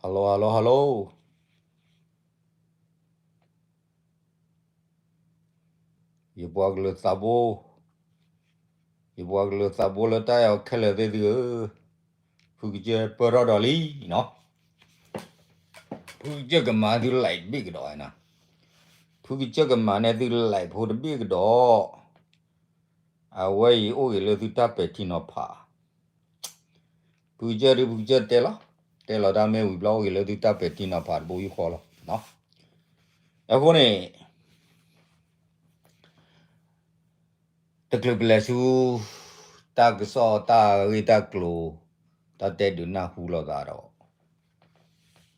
Hello, hello, hello. ယပှၤကလုာ်သးဘိ, ယပှၤကလုာ်သးဘိလၢတၢ်အဲၣ်အီၤခဲလၢာ်သ့ၣ်သုဧၢ, ဖုကစၢၢ်ပၢၢ်ထီၣ်ဒီးလံနီၤ, ဖုကစၢၢ်ကမၤသု like တဘ့ၣ်ကဒီးနီၤ, ဖုကစၢၢ်ကမၤန့ၢ်သု like ဖိတဘ့ၣ်ကဒီး, အဝဲအံၤအိၣ်ဂ့ၤလၢသုတၢ်ပဲာ်ထံနီၤဖး ဖုကစၢၢ်ဒုး ဖုကစၢၢ်တဲလီၤ, တဲလီၤတၢ်မ့ၢ်ဝံၤဘျီအိၣ်ဂ့ၤလၢသုတၢ်ပဲာ်ထံနီၤဖးတဘိယူၢ်ဃီလီၤ. အဃိန့ၣ် တချုးပလဲၤဆူ တၢ်ကစီၣ်တၢ်ဂ့ၢ်တၢ်ကျိၤ တၢ်တဲဒုးနၢ်ဟူလိာ်သးဒီး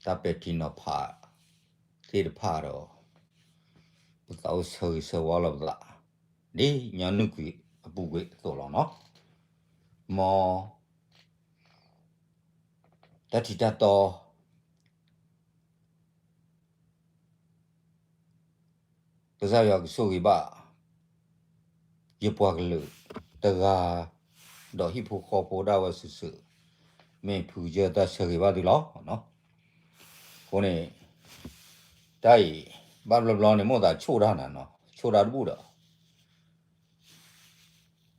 တၢ်ပဲာ်ထံနီၤဖးသ့ၣ်တဖၣ်ဒီး ပသးအိၣ်ဆၢဂ့ၤဆၢဝါလိာ်ပသး ဒ်ညီနုၢ်ကွံာ်အပူၤကွံာ်အသိးလီၤနီၤ. မ် တၢ်ထံးတၢ်တီ ကစၢ်ယွၤကဆိၣ်ဂ့ၤဘၣ် ယပှၤကလုာ်တဂၤ ဒီးဟံၣ်ဖိဃီဖိဒၣ်ဝဲစုာ်စုာ်, မ့ၢ်ဖုကစၢၢ်တၢ်ဆၢဂ့ၤဘၣ်သုလီၤ. အဃိန့ၣ် တၢ်အံၤ ဘၣ်ဘျီဘျီန့ၣ် မိၣ်သးဆိၣ်တၢ်နၤနီၤ, ဆိၣ်တၢ်တဘူၣ်ဒီး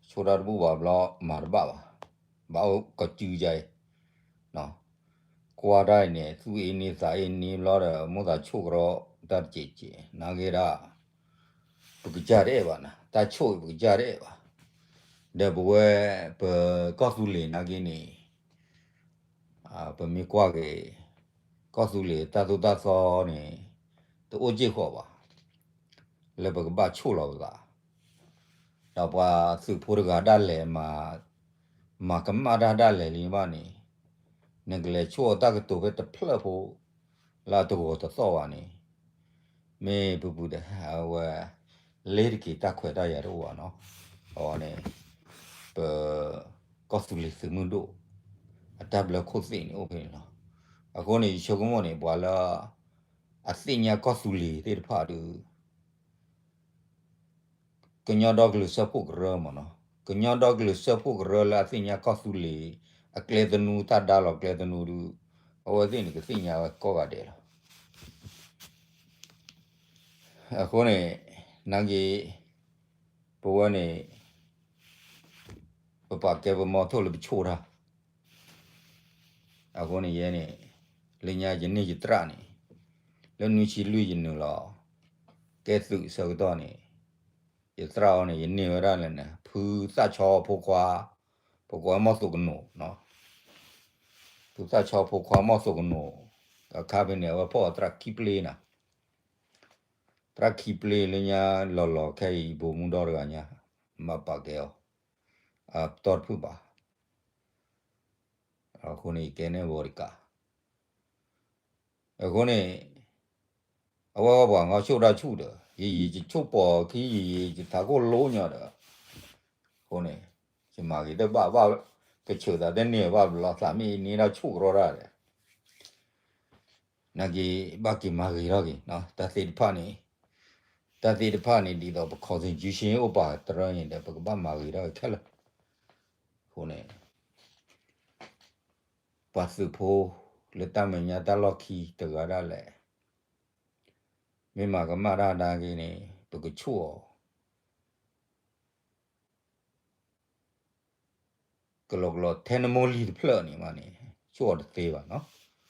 ဆိၣ်တၢ်တဘူၣ်ဘၣ်ဘျီ မၤတဘၣ်ဘၣ်, ဘၣ်အိၣ်ကီၤစုကါအံၤ ကွၢ်တၢ်အံၤန့ၣ် သူၣ်အ့န့သးအ့န့ဘျီဒီး မိၣ်သးဆိၣ်ကရီတၢ်တစဲးစဲး နာ်က့ဒၣ် ပကစၢ်တအဲၣ်ဘၣ်နၤ, တၢ်ဆိၣ်အံၤပကစၢ်တအဲၣ်ဘၣ်. ဒီးပဝဲ ပကီၢ်သူလ့ၤနာ်က့န့ၣ် ပမ့ၢ်ကွၢ်က့ၤ ကီၢ်သူလ့ၤတၢ်သိၣ်တၢ်သီန့ၣ် တအိၣ်စ့ၢ်ကီးဘၣ် လၢပကဘၣ်ဆိၣ်လီၤပသး, ဒီးပှၤသုးဖိတဂၤဒၣ်လဲာ် မၤကမၣ်တၢ်ဒၣ်လဲာ်လံဘၣ်န့ၣ်, နကလဲၤဆိၣ်အတၢ်ကတိၤဖဲတဖျၢၣ်ဖိ လၢအတဂီၤတသီၣ်ဘၣ်န့ၣ်, မ့ၢ်ပပူၤတဟဲဝဲ လ့တက့ၤတၢ်ခွဲးတၢ်ယာ်တအိၣ်ဘၣ်နီၤ. အဝဲန့ၣ် ပ ကီၢ်သူလ့ၤသုးမုၢ်ဒိၣ် အတၢ်ဘျၢခိၣ်သ့ၣ်န့ၣ်အိၣ်ဖဲန့ၣ်လီၤ. အဃိန့ၣ် ယဆိကမိၣ်န့ၣ် ပှၤလၢ အသ့ၣ်ညါကီၢ်သူလ့ၤသ့ၣ်တဖၣ်ဒီး ကညီဒီကလုာ်စၢဖှိၣ်ကရၢမ့ၢ်နီၤ, ကညီဒီကလုာ်စၢဖှိၣ်ကရၢလၢအသ့ၣ်ညါကီၢ်သူလ့ၤ အကျဲသနူ တၢ်ဒါလီၤကျဲသနူဒီး အဝဲသ့ၣ်န့ၣ် ကသ့ၣ်ညါဝဲကိးဂၤဒဲးလီၤ. အဃိန့ၣ် နာ်က့ ပဝဲန့ၣ် ပပာ်ကဲပမီထိၣ်လၢပဆိၣ်တၢ် အဃိန့ၣ်ယဲန့ၣ် လၢညါယန့ၢ်ယသရၣ်န့ၣ် လၢနွံဆံလွံၢ်ယနုာ်လီၤ ကဲသုးအဆၢကတီၢ်န့ၣ် ယသရၣ်အီၤန့ၣ် ယန့ၢ်ဝဲဒၣ်လဲၣ်န့ၣ် ဖုသၣ်ဆီဖိခွါ ပကိးဝဲမီၢ်သိးကနိးနီၤ, ဖုသၣ်ဆီဖိခွါမီၢ်သိးကနိး အခါဖဲန့ၣ် အဝဲဖီၣ်အီၤသရၣ်ခံပျ့နၤ, သရၣ်ခံပျ့လၢညါလီၤလီၤခဲအံၤ ဘိးမူဒီတဂၤညါ မၤပာ်ကဲအီၤ အတီတဖုဘၣ်. အဃိန့ၣ် ယကဲန့ၣ်ဝီတကး အဃိန့ၣ် အဝဲပှၤငါဆိၣ်တၢ်ဆူၣ်ဒီး ယယံာ်ယဆိၣ်ပိာ်ခံယံာ်ယံာ်ယထးခိၣ်လိညီဒီး အဃိန့ၣ် ယမၤဂ့ၤတဘၣ်ဘၣ် ကဆၢသးတန့ၢ်ဘၣ်ဘျီ သးမ့ၢ်အန့ၢ်ဒၣ်ဆိၣ်ကရီတၢ်ဒီး နာ်က့ ဘၣ်က့ၤမၤဂ့ၤထီၣ်က့ၤ တၢ်သ့ၣ်တဖၣ်န့ၣ် တၢ်သ့ၣ်တဖၣ်န့ၣ် ဒ်သိးပ constitution အိၣ်ပာ်တရၢန့ၣ်ဒီး ပကဘၣ်မၤဂ့ၤထီၣ်က့ၤခဲလၢာ်. အဃိန့ၣ် ပှၤသုးဖိလၢတၢ်မဲာ်ညါတၢ်လီၢ်ခံတဂၤဒၣ်လဲာ် မ့ၢ်မၤကမၣ်တၢ်နာ်က့န့ၣ် ပကဆိၣ်အီၤ ကလီကလီထဲနမိၢ်လံၤတဖျၢၣ်န့ၣ်မးန့ၣ် ဆိၣ်အီၤတသ့ဘၣ်နီၤ.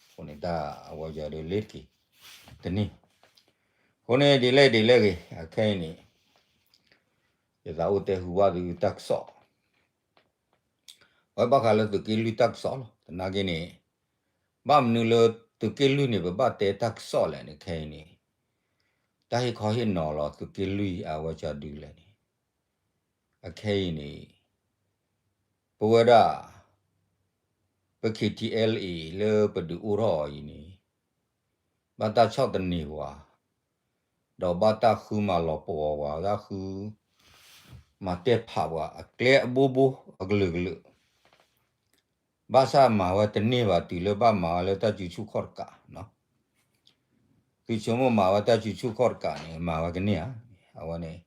အဃိန့ၣ်တၢ်အဝဲယၤဒီးလ့တက့ၤ တန့ၢ်. အဃိန့ၣ်ဒ်လဲၣ်ဒ်လဲၣ်ဂ့ၤ အခဲအံၤန့ၣ် ယသးအိၣ်တဲဟူဘၣ်သုတၢ်ကစီၣ် အဝဲဘၣ်ဃးလၢသုးက့လွံၢ်တၢ်ကစီၣ်လီၤ. သနာ်က့န့ၣ် ဘၣ်မနုၤလၢသုးက့လွံၢ်န့ၣ် ပဘၣ်တဲတၢ်ကစီၣ်လဲၣ်န့ၣ် ခဲအံၤန့ၣ် တၢ်ဟ့ၣ်ခီဟ့ၣ်နီၤလီၤသုးက့လွံၢ်အဝဲကဒုလဲၣ်န့ၣ် အခဲအံၤန့ၣ် ပဝဲဒၣ် ပ K T L A လၢပဒုးအိၣ်ထီၣ်အီၤအံၤန့ၣ် ဘၣ်တၢ်ဆီၣ်သနံးပှၤ ဒီးဘၣ်တၢ်ဃုမၤလီၤပှီၤပှၤ တၢ်ဃု မၤတဲာ်ဖးပှၤ အကျဲအဘိဘိအကလုာ်ကလုာ် ဘၣ်ဆၣ်မၤဝဲတန့ၢ်ဘၣ် တုၤလၢဘၣ်မၤဝဲလၢတၢ်စုဆူၣ်ခီၣ်တကးနီၤ. သုဆိကမိၣ်မၤဝဲတၢ်စုဆူၣ်ခီၣ်တကးန့ၣ် မၤဝဲကန့ၢ်ဧါ. အဝဲန့ၣ်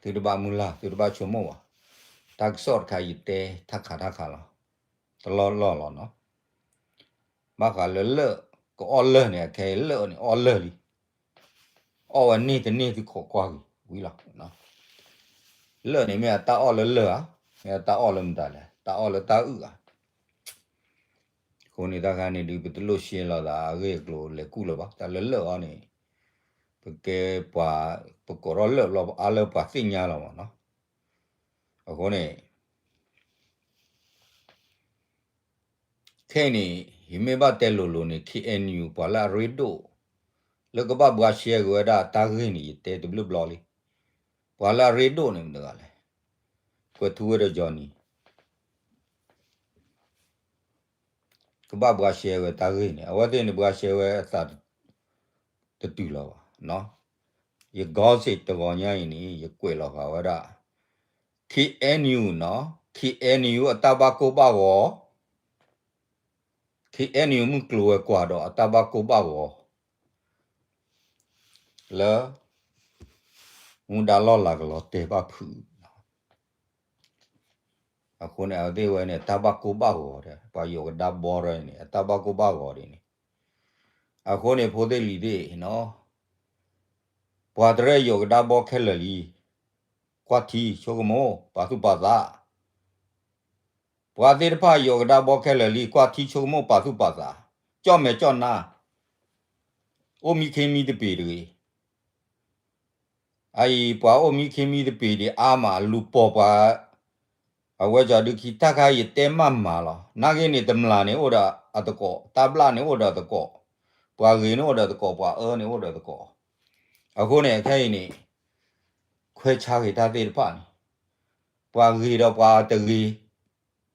သုတဘၣ်မုၢ်လၢ် သုတဘၣ်ဆိကမိၣ်ဘၣ်. တၢ်ကစီၣ်တခါယတဲထးခးထးခးလီၤ. တလီၢ်လီၢ်လီၤနီၤ. ဘၣ်ဃးလၢလၢၢ် ကအီၣ်လၢၢ်န့ၣ် အခဲအံၤလၢၢ်န့ၣ် အီၣ်လၢၢ်လံ. အီၣ်ဝဲန့ၢ်တန့ၢ်သုခိးကွၢ်ဂ့ၤဝံၤလီၤ. လၢၢ်န့ၣ်မ့ၢ်အတၢ်အီၣ်လၢလၢၢ်ဧါ, မ့ၢ်အတၢ်အီၣ်လၢမတၤလဲၣ်, တၢ်အီၣ်လၢတၢ်အုၣ်ဧါ. အဃိန့ၣ်တၢ်ခါန့ၣ်ဒုး ပတလိၣ်ရှဲလီၤသးအဂ့ၢ်အကျိၤလဲၤကူၣ်လၢၤဘၣ်. တၢ်လၢလၢၢ်အီၤန့ၣ် ပကဲပှၤ ပကိးထီၣ်လၢၢ်ဘျီ အါလၢပှၤသ့ၣ်ညါလီၤမးနီၤ. အဃိန့ၣ် ခဲအံၤန့ၣ် ယမ့ၢ်ဘၣ်တဲလိၤလိၤန့ၣ် ခ့ၣ်အဲၣ်ယူၣ် ပှၤလၢအရ့ဒိၣ် လၢကဘၣ်ဘှါရှဲက့ၤဝဲဒၣ်တၢ်ဂ့ၢ်န့ၣ် ယတဲတဘျုးဘျီလံ. ပှၤလၢအရ့ဒိၣ်န့ၣ်မတၤတဂၤလဲၣ်, ကွဲးထူဝ့ဒီး Johnny ကဘၣ်ဘှါရှဲဝဲတၢ်ဂ့ၢ်န့ၣ် အဝဲသ့ၣ်န့ၣ် ဘှါရှဲဝဲအသးတတုၤလီၤဘၣ်. ယ gossip တဂီၤညါအံၤန့ၣ် ယကွဲးလီၤဃာ်ဝဲဒၣ် ခ့ၣ်အဲၣ်ယူၣ်နီၤ, ခ့ၣ်အဲၣ်ယူၣ်အတၢ်ဘၣ်ကိၢ်ဘၣ်ဂီၤ, ခ့ၣ်အဲၣ်ယူၣ် မုၢ်ကျိၤဝဲၤကွာ်ဒီးအတၢ်ဘၣ်ကိၢ်ဘၣ်ဂီၤ လၢ မူဒါလီၢ်လၤကလီၤတဲာ်ဘၣ်ဖုး အဃိန့ၣ် အဝဲသ့ၣ်ဝဲန့ၣ် အတၢ်ဘၣ်ကိၢ်ဘၣ်ဂီၤဒီး ပှၤယိးကဒါဘီရၢန့ၣ် အတၢ်ဘၣ်ကိၢ်ဘၣ်ဂီၤဒ်န့ၣ်. အဃိန့ၣ် ဖိသ့ၣ်လံၤသ့ၣ်နီၤ, ပှၤတရၢၣ်ယိးကဒါဘီခဲလၢာ်လံ, ကွၢ်ထံဆိကမိၣ် ပာ်သူၣ်ပာ်သး ပှၤသ့ၣ်တဖၣ်ယိးကဒါဘီခဲလၢာ်လံ ကွၢ်ထံဆိကမိၣ်ပာ်သူၣ်ပာ်သး, ကၠီၣ်မဲာ်ကၠီၣ်နါ, အိၣ်မံခ့မံတပ့ၤတဂ့ၤ. အအံၤ ပှၤအိၣ်မံခ့မံတပ့ၤဒံးအါမး လူၤပိာ်ပှၤ, အဝဲကီၤဒုးခံ တၢ်ခါယတဲမးမးလီၤ. နာ်က့န့ၣ် တမျာ်န့ၣ်အိၣ်ဒီးအသကိး, တၢ်ဘျၣ်န့ၣ်အိၣ်ဒီးသကိး, ပှၤဂ့ၤန့ၣ်အိၣ်ဒီးသကိး, ပှၤအၢန့ၣ်အိၣ်ဒီးသကိး. အဃိန့ၣ် ခဲအံၤန့ၣ် ခွဲခြားက့ၤတၢ်သ့ၣ်တဖၣ်န့ၣ်, ပှၤဂ့ၤဒီး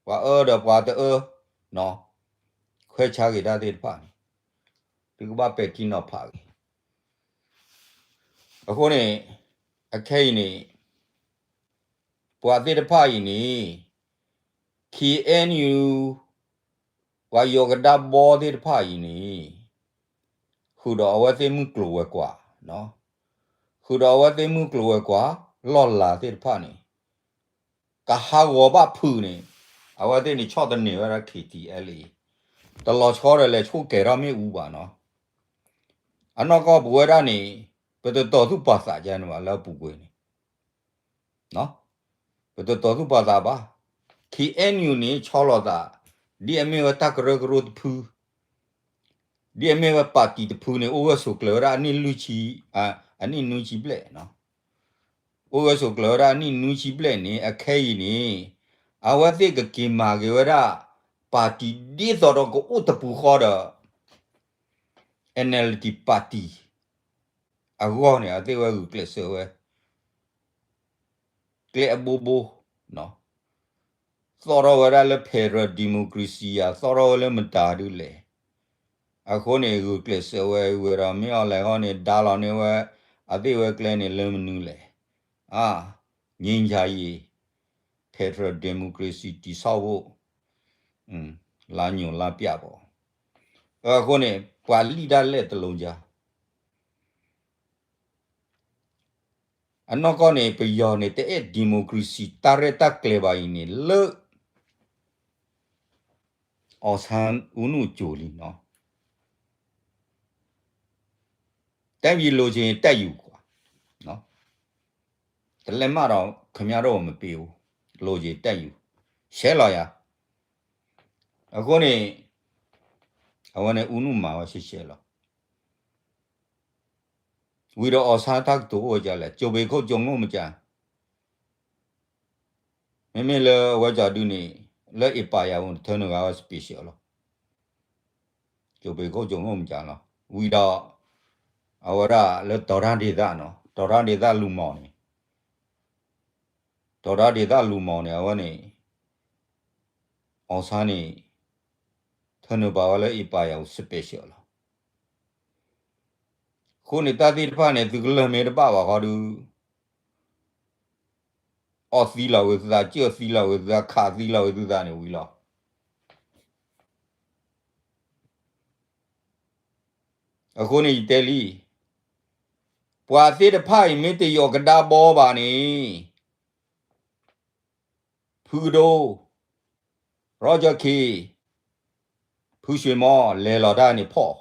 ပှၤတဂ့ၤ, ပှၤအၢဒီးပှၤတအၢ, ခွဲခြားက့ၤတၢ်သ့ၣ်တဖၣ်န့ၣ် သုကဘၣ်ပဲာ်ထံနီၤဖးဂ့ၤ. အဃိန့ၣ် အခဲအံၤန့ၣ် ပှၤသ့ၣ်တဖၣ်အံၤန့ၣ် ခ့ၣ်အဲၣ်ယူၣ် ပှၤယိးကဒါဘီသ့ၣ်တဖၣ်အံၤန့ၣ် ဃုာ်ဒီးအဝဲသ့ၣ်မုၢ်ကျိၤဝဲၤကွာ်, ဃုာ်ဒီးအဝဲသ့ၣ်မုၢ်ကျိၤဝဲၤကွာ် လီၢ်လၤသ့ၣ်တဖၣ်န့ၣ် ကဟးဂီၤဘၣ်ဖုးန့ၣ် အဝဲသ့ၣ်န့ၣ်ဆီၣ်သနံးဝဲဒၣ် ခ့ၣ်ထံၣ်အဲလ်အံၤ, တလီၤဆီဒီးလဲၤဆိၣ်ကဲၤထီၣ်မ့ၣ်အူဘၣ်နီၤ. အနီၢ်ကီၢ်ပဝဲဒၣ်န့ၣ် ပတတီၤသူၣ်ပာ်သးကန့ၣ်ဘၣ်လၢအပူၤကွံာ်န့ၣ် ပတတီၤသူၣ်ပာ်သးဘၣ်. ခ့ၣ်အဲၣ်ယူၣ်န့ၣ် ဆီလီၤသး ဒ်အမ့ၢ်ဝဲတၢ်ကရၢကရိတဖု, ဒ်အမ့ၢ်ဝဲပၣ်တံၣ်တဖုန့ၣ် အိၣ်ဂၢၢ်ဆိးကျၢၤဝဲဒၣ်အနံၣ်လွံၢ်ဆံ, အနံၣ်နွံဆံဘျဲၣ်, အိၣ်ဂၢၢ်ဆိးကျၢၤဝဲဒၣ်အနံၣ်နွံဆံဘျဲၣ်န့ၣ် အခဲအံၤန့ၣ် အဝဲသ့ၣ်ကက့ၤမၤက့ၤဝဲဒၣ် ပၣ်တံၣ်ဒ်သိးဒီးကအိၣ်တပူၤဃီဒီး NLD ပၣ်တံၣ် အဂီၢ်န့ၣ် အသ့ၣ်ဝဲဂုာ်ကျဲးစၢးဝဲ ကျဲအဘိဘိ, သီၣ်ထီၣ်ဝဲဒၣ်လၢ federal democracy ယၤ သီၣ်ထီၣ်ဝဲလၢမတၤဒုလဲၣ်. အဃိန့ၣ် ဂုာ်ကျဲးစၢးဝဲ ဝဲဒီးမ့ၢ်အီၤလဲၣ်ဃီန့ၣ် ဒါလီၤန့ၢ်ဝဲ အသ့ၣ်ဝဲကျဲန့ၣ်လၢမနုၤလဲၣ်. အါ ငြိမ်းချမ်းရေး federal democracy တည်ဆောက်ဖို့ လမ်းညွှန်လမ်းပြပေါ့. အဃိန့ၣ် ပှၤလံၣ်ဒၣ်လဲာ်တလိၤယါ အနီၢ်ကီၢ်န့ၣ် ပယီၤန့ၣ် တအဲၣ် democracy တၢ်ရဲၣ်တၢ်ကျဲၤဘၣ်အံၤန့ၣ် လၢ အောင်ဆန်းဦးနုအကြိုလံနီၤ. တိုင်းပြည်လိုချင်ရင် တက်ယူကွာနော်. တလက်မှတ်တော့ ခင်ဗျားတို့ကို မပေးဘူး. လိုချင် တက်ယူ. ရှဲလီၤယၤ. အဃိန့ၣ် အဝဲန့ၣ်ဦးနုမၤဝဲရှဲရှဲလီၤ. ဝံၤဒီး အောင်ဆန်း တၢ်ကတိၤအိၣ်ဝဲဒ်လဲၣ်, ကြိုပေခုတ် ကြုံလို့မကျန်. မ့မ့ၢ်လၢအဝဲကီၤဒုန့ၣ် လၢ အ့ပါယၤ ပူၤ ထၢနုာ်ဂၤဝဲ special လီၤ. ကြိုပေခုတ် ကြုံလို့မကျန် လီၤ. ဝံၤဒီး အဝဲဒၣ်လၢ တော်ရန်ဒေသ နော်, တော်ရန်ဒေသ လူမှောင် န့ၣ် တော်ရန်ဒေသ လူမှောင် န့ၣ် အဝဲန့ၣ် အောင်ဆန်း န့ၣ် ထၢနုာ်ပာ်ဝဲလၢ အ့ပါယၤ ပူၤ special လီၤ. အဃိန့ၣ် တၢ်သ့ၣ်တဖၣ်န့ၣ် သုကလၢၢ်မ့ၢ်တဘၣ်ဘၣ်ဃီဒီး အီၣ်သံလီၤဝဲသုသး, ကၢၢ်သံလီၤဝဲသုသး, ခးသံလီၤဝဲသုသးန့ၣ်ဝံၤလီၤ. အဃိန့ၣ်ယတဲလံ, ပှၤသ့ၣ်တဖၣ်အံၤ မ့ၢ်တယိးကဒါဘီဘၣ်န့ၣ် ဖုကဒိ, ရီကၠီၣ်ခ့ၣ်, ဖုရွှေမော် လဲၤလီၤတၢ်န့ၣ်ဖီၣ်,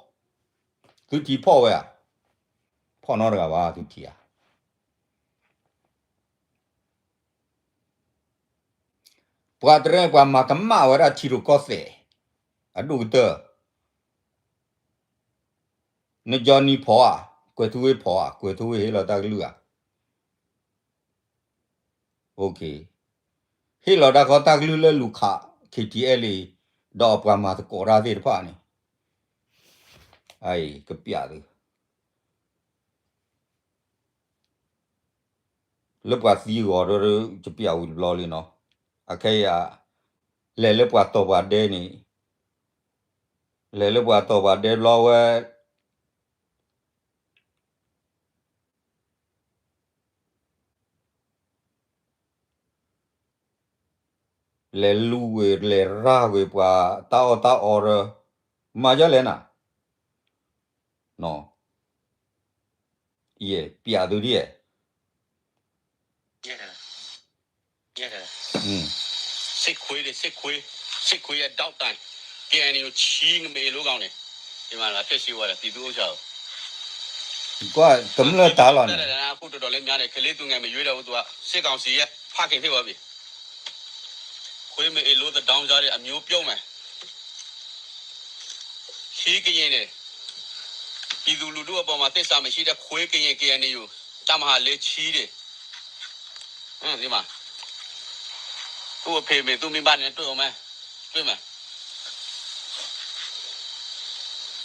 သုထံၣ်ဖီၣ်ဝဲဧါ, ဖီၣ်နီတဂၤဘၣ်သုထံၣ်ဧါ. ပှၤတရဲၣ်ပှၤမၤကမၣ်ဝဲဒၣ်ထံရူၢ်ကီၢ်သဲး အဒိၣ်ကတၢၢ်, နကၠီနံၤဖီဧါ, ကွဲၤထူဝ့ၣ်ဖီဧါ, ကွဲၤထူဝ့ၣ်ဟ့ၣ်လီၤတၢ်ကလုၢ်ဧါ. ဟ့ၣ်လီၤတၢ်ခီတၢ်ကလုၢ်လၢလူၤခး ခ့ထံအဲလ့ၣ် ဒီးအပှၤမၤသကိးတၢ်သ့ၣ်တဖၣ်န့ၣ်, အအံၤကပျးသု လၢပှၤသံအဂီၢ်ဒီး ကပျးဝံၤတဘျီလံနီၤ. အခဲအံၤ လဲၤလၢပှၤတီၢ်ပှၤဒဲန့ၣ်, လဲၤလၢပှၤတီၢ်ပှၤဒဲဘျီဝဲ လဲၤလူၤကွံာ် လဲၤရၤကွံာ်ပှၤတၢ်အီၣ်တၢ်အီဒီး မၤဒ်လဲၣ်နၤ, ယပျးသုဒ်ဧါ. စစ်ခွေးတွေ စစ်ခွေး စစ်ခွေးရဲ့ ဒေါက်တိုင် KNU ချီငမ့ၢ်အ့ၣ်လိကောင်တွေ ဒီမှာလာဖျက်ဆီးသွားတယ် ပြည်သူ့ဥစ္စာကို ကွၢ်ကမျၢၢ်တၢ်လီၤန့ၣ် အခုတော်တော်လေးများတယ် ကလေးသူငယ် မရွေးတော့ဘူး သူက စစ်ကောင်စီရဲ့ ဖခင်ဖြစ်သွားပြီ ခွေးမ့ၢ်အ့ၣ်လိ သဒေါင်းစားတွေ အမျိုးပြုတ်မယ် ချီကရင်တွေ ပြည်သူလူထုအပေါ်မှာ သစ္စာမရှိတဲ့ ခွေးကရင် KNU တပ်မဟာလေး ချီတွေ ဒီမှာ သူ့အဖေမေသူ့မိဘနဲ့တွေ့အောင်မယ် တွေ့မယ်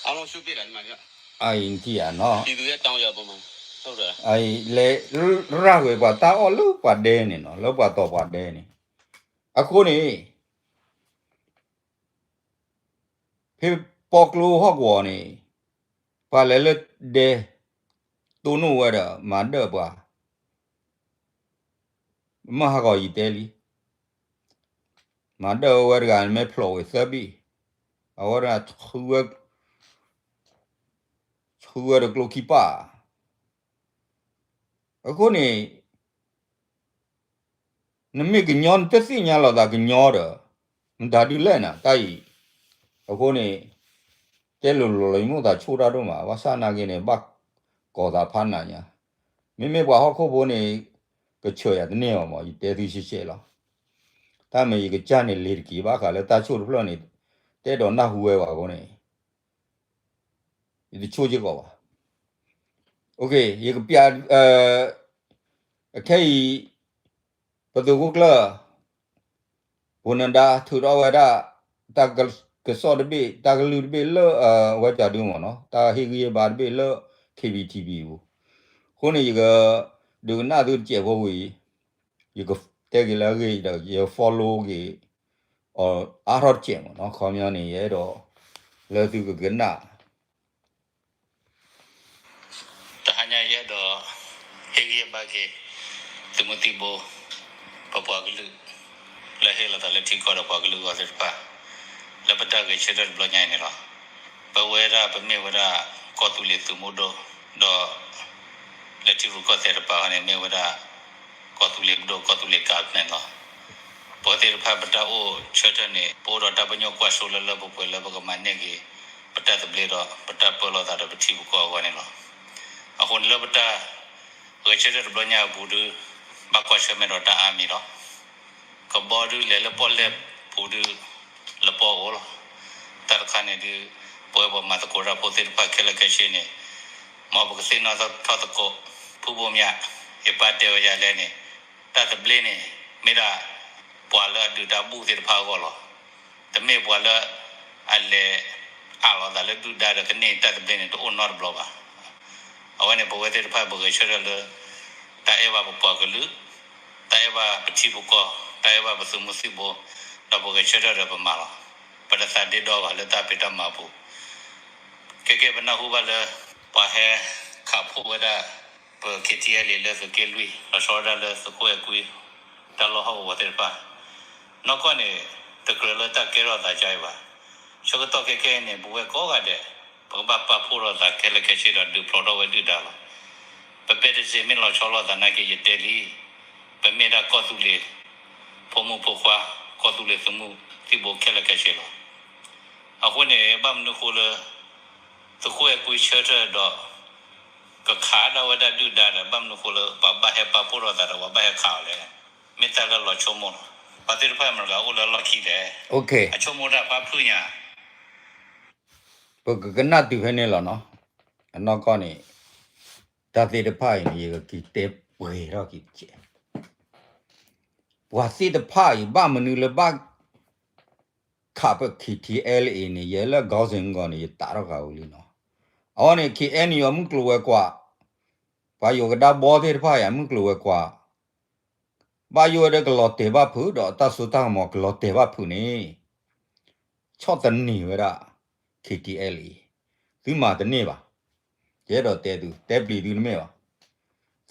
အားလုံးရှုပ်ပြစ်တာ ဒီမှာ အံၤထံၣ်ဧါနီၤ ပြည်သူရဲ့တောင်းရအပေါ်မှာ ဟုတ်တယ် အံၤလဲၤရၤကွံာ်ပှၤတၢ်အီၣ်လၢပှၤဒဲန့ၣ်နီၤ လၢပှၤတီၢ်ပှၤဒဲန့ၣ် အဃိန့ၣ် ဖဲပီကျိဟီၣ်ကဝီၤန့ၣ် ပှၤလဲၤလၢဒဲ တိၢ်နီၣ်ဝဲဒီး မၤဒၢၣ်ပှၤ မ့ၢ်ဟးဂီၤယတဲလံ မၤဒၢၣ်ဝဲတဂၤန့ၣ် မ့ၢ်ဖျိးဝဲသၢဘ့ၣ် အဝဲဒၣ် ဆှုဝဲဒီးကျိခံပၢ် အဃိန့ၣ် နမ့ၢ်ကညီ နတသ့ၣ်ညါလီၤသးကညီဒီး နတၢ်ဒုးလဲၣ်နၤ တၢ်အံၤ အဃိန့ၣ် တဲလိၤလိၤလီၤ ယမိၣ်သးဆိၣ်တၢ်ဒိၣ်မး ဘၣ်ဆၣ်နာ်က့န့ၣ် ဘၣ်ကီၤသးဖးနးညါ မ့မ့ၢ်ပှၤဟီၣ်ခိၣ်ဖိန့ၣ် ကဆၢယၤတန့ၢ်ဘၣ်မး ယတဲသုရှဲရှဲလီၤ တၢ်မ့ၢ်ယကစၢ်န့ၣ် လ့ၤတက့ၤဘၣ်ဃးလၢတၢ်ဆိၣ်တဖျၢၣ်န့ၣ် တဲဒီးနၢ်ဟူဝဲဘၣ်အဃိန့ၣ် ယတဆိၣ်စ့ၢ်ကီးဘၣ် ယကပျး အခဲအံၤ ပသုးခိၣ်ကျၢၢ် ပူၤနဒါ ထုးထီၣ်ဝဲဒၣ် တၢ်ကစီၣ်တဘ့ၣ် တၢ်ကလုၢ်တဘ့ၣ်လၢ အဝဲကၠီဒုမ့ၢ်နီၤ တၢ်ဟ့ၣ်ဂံၢ်ဟ့ၣ်ဘါတဘ့ၣ်လၢ KBTV ပူၤ အဃိန့ၣ် ယက ဒုးကနၣ်သုတစဲးဖိဝံၤ ယကတဲက့ၤလၢအဂ့ၢ်ဒီး ယ follow က့ၤ အါထီၣ်တစဲးမ့ၢ်နီၤ ခီပညီန့ၣ် ယအဲၣ်ဒိး လၢသုကကနၣ် တဟါညါယအဲၣ်ဒိး ဟ့ၣ်ဂံၢ်ဟ့ၣ်ဘါက့ၤ သုးမုၢ်သံၣ်ဘိ ပပှၤကလုာ် လၢဟ့ၣ်လီၤသးလၢထံကီၢ်ဒီးပှၤကလုာ်အဂီၢ်သ့ၣ်တဖၣ် လၢပတၢ်ဂဲၤဆၢထၢၣ်တဘျီညါအံၤန့ၣ်လီၤ. ပဝဲဒၣ်ပမ့ၢ်ဝဲဒၣ် ကီၢ်သူလ့ၤသုးမုၢ်ဒိၣ် ဒီး လၢထံရူၢ်ကီၢ်သဲးတပၤဃီန့ၣ် မ့ၢ်ဝဲဒၣ် ကီၢ်သူလ့ၤပဒိၣ် ကီၢ်သူလ့ၤကးပနဲၣ်လီၤ. ပဝဲသ့ၣ်တဖၣ်ပတၢ်အိၣ်ဆၢထၢၣ်န့ၣ် ပအိၣ်ဒီးတၢ်ပညိၣ်ကွၢ်စိလၢလၢပှဲၤပှဲၤလၢပကမၤန့ၢ်က့ၤ ပတၢ်သဘျ့ဒီး ပတၢ်ပၢလီၤသးဒီးပထံပကီၢ်အဂီၢ်န့ၣ်လီၤ. အဃိန့ၣ်လၢပတၢ်ဂဲၤဆၢထၢၣ်တဘျီညါအပူၤဒု ဘၣ်ကွၢ်ဆၢၣ်မဲာ်ဒီးတၢ်အါမံၤလီၤ. ကဘီဒုလဲၤလၢပီၣ်လဲၣ်ပူၤဒု လပီၢ်အိၣ်လီၤ. တၢ်တခါန့ၣ်ဒု ပဝဲပှၤမၤသကိးတၢ်ဖိသ့ၣ်တဖၣ်ခဲလၢာ်ခဲဆ့န့ၣ် မ်ပကသ့ၣ်နီၣ်ထီၣ်သကိး ဖုဘိမၠး ယပၢ်တဲဝဲဒ်လဲၣ်န့ၣ် တၢ်သဘျ့န့ၣ် မ့ၢ်ဒၣ် ပှၤလၢအဒုးတၢ်ဘူၣ်သ့ၣ်တဖၣ်အဂီၢ်လီၤ. တမ့ၢ်ပှၤလၢ အလဲၤ အးလီၤသးလၢဒုၣ်ဒါဒီးကန့ၢ်တၢ်သဘျ့န့ၣ် တအိၣ်နီတဘျီဘၣ်. အဝဲန့ၣ်ပဝဲသ့ၣ်တဖၣ်ပဂဲၤဆၢထၢၣ်လၢ တၢ်အဲၣ်ဘၣ်ပပှၤကလုာ်, တၢ်အဲၣ်ဘၣ်ပထံပကီၢ်, တၢ်အဲၣ်ဘၣ်ပသုးမုၢ်သံၣ်ဘိ, ဒီးပဂဲၤဆၢထၢၣ်ဒီးပမၤလီၤ. ပတသးဒ့ဒီဘၣ်လၢတၢ်ဖံးတၢ်မၤအပူၤ ခဲကဲပနၢ်ဟူဘၣ်လၢ ပှၤဟဲခးဖှိၣ်ဝဲဒၣ် ပ KTLA လၢသုးက့လွံၢ် လီၤဆီဝဲဒၣ်လၢသုးခိၣ်အဲၤကွံ တၢ်လီၢ်ဟီၣ်ကဝီၤသ့ၣ်တဖၣ် နီၢ်ကီၢ်န့ၣ် တကြၢးလၢတၢ်ကဲထီၣ်သးဒ်အံၤဘၣ်. ဆၢကတီၢ်ခဲကဲအံၤန့ၣ် ပဝဲကိးဂၤဒဲး ပကဘၣ်ပာ်ဖှိၣ်ထီၣ်သးခဲလၢာ်ခဲဆ့ဒီးဒုးဖျိးထီၣ်ဝဲဒုၣ်ဒါလီၤ. ပပဲတစ့ၢ်မ့ၢ်လီၤဆီလိာ်သးနာ်က့ ယတဲလံ ပမ့ၢ်ဒၣ်ကီၢ်သူလ့ၤ ဖိမုၣ်ဖိခွါ ကီၢ်သူလ့ၤသုးမုၢ်သံၣ်ဘိခဲလၢာ်ခဲဆ့လီၤ. အဃိန့ၣ် ဘၣ်မနုၤအဃိလၢ သုးခိၣ်အဲၣ်ကွံဆၢထၢၣ်ဒီး ကခးဒၣ်ဝဲဒၣ်ဒုၣ်ဒါဒီး ဘၣ်မနုၤဃိလၢ ပှၤဘၣ်ဟဲပာ်ဖှိၣ်ထီၣ်သးဒီး ပှၤဘၣ်ဟဲခးအီၤလဲၣ်. မ့ၢ်တၢ်လၢလီၤဆိကမိၣ်လီၤ. ပှၤသ့ၣ်တဖၣ်အံၤမတၤတဂၤအိၣ်လၢအလီၢ်ခံလဲၣ်. အဆိကမိၣ်တၢ်ဖးဖုၣ်ညါ ပကကနၣ်တုၤဖဲန့ၣ်လီၤနီၤ. အနီၢ်ကီၢ်န့ၣ် တၢ်သ့ၣ်တဖၣ်အံၤန့ၣ် ယကက့ၤတဲပှဲၤထီၣ်က့ၤတကဲး. ပှၤသ့ၣ်တဖၣ်အံၤ ဘၣ်မနုၤလၢဘၣ်ခးပ K T L A န့ၣ် ယဲလၢ ခေါင်းစဉ် ဂီၢ်န့ၣ် ယတးထီၣ်ဃာ်ဝံၤလံနီၤ. အဝဲန့ၣ် K N U အမုၢ်ကျိၤဝဲၤကွာ်, ပှၤယိၤကဒါဘီသ့ၣ်တဖၣ်အံၤ အမုၢ်ကျိၤဝဲၤကွာ် ဘၣ်ယိၣ်ဝဲဒီးကလီၤတဲာ်ဘၣ်ဖုးဒီး တၢ်စိတၢ်ကမီၤကလီၤတဲာ်ဘၣ်ဖုးန့ၣ် ဆီၣ်သနံးဝဲဒၣ် K T L A သုမၤတန့ၢ်ဘၣ်. ယအဲၣ်ဒိးတဲသု, တဲပျံၤသုတမ့ၢ်ဘၣ်.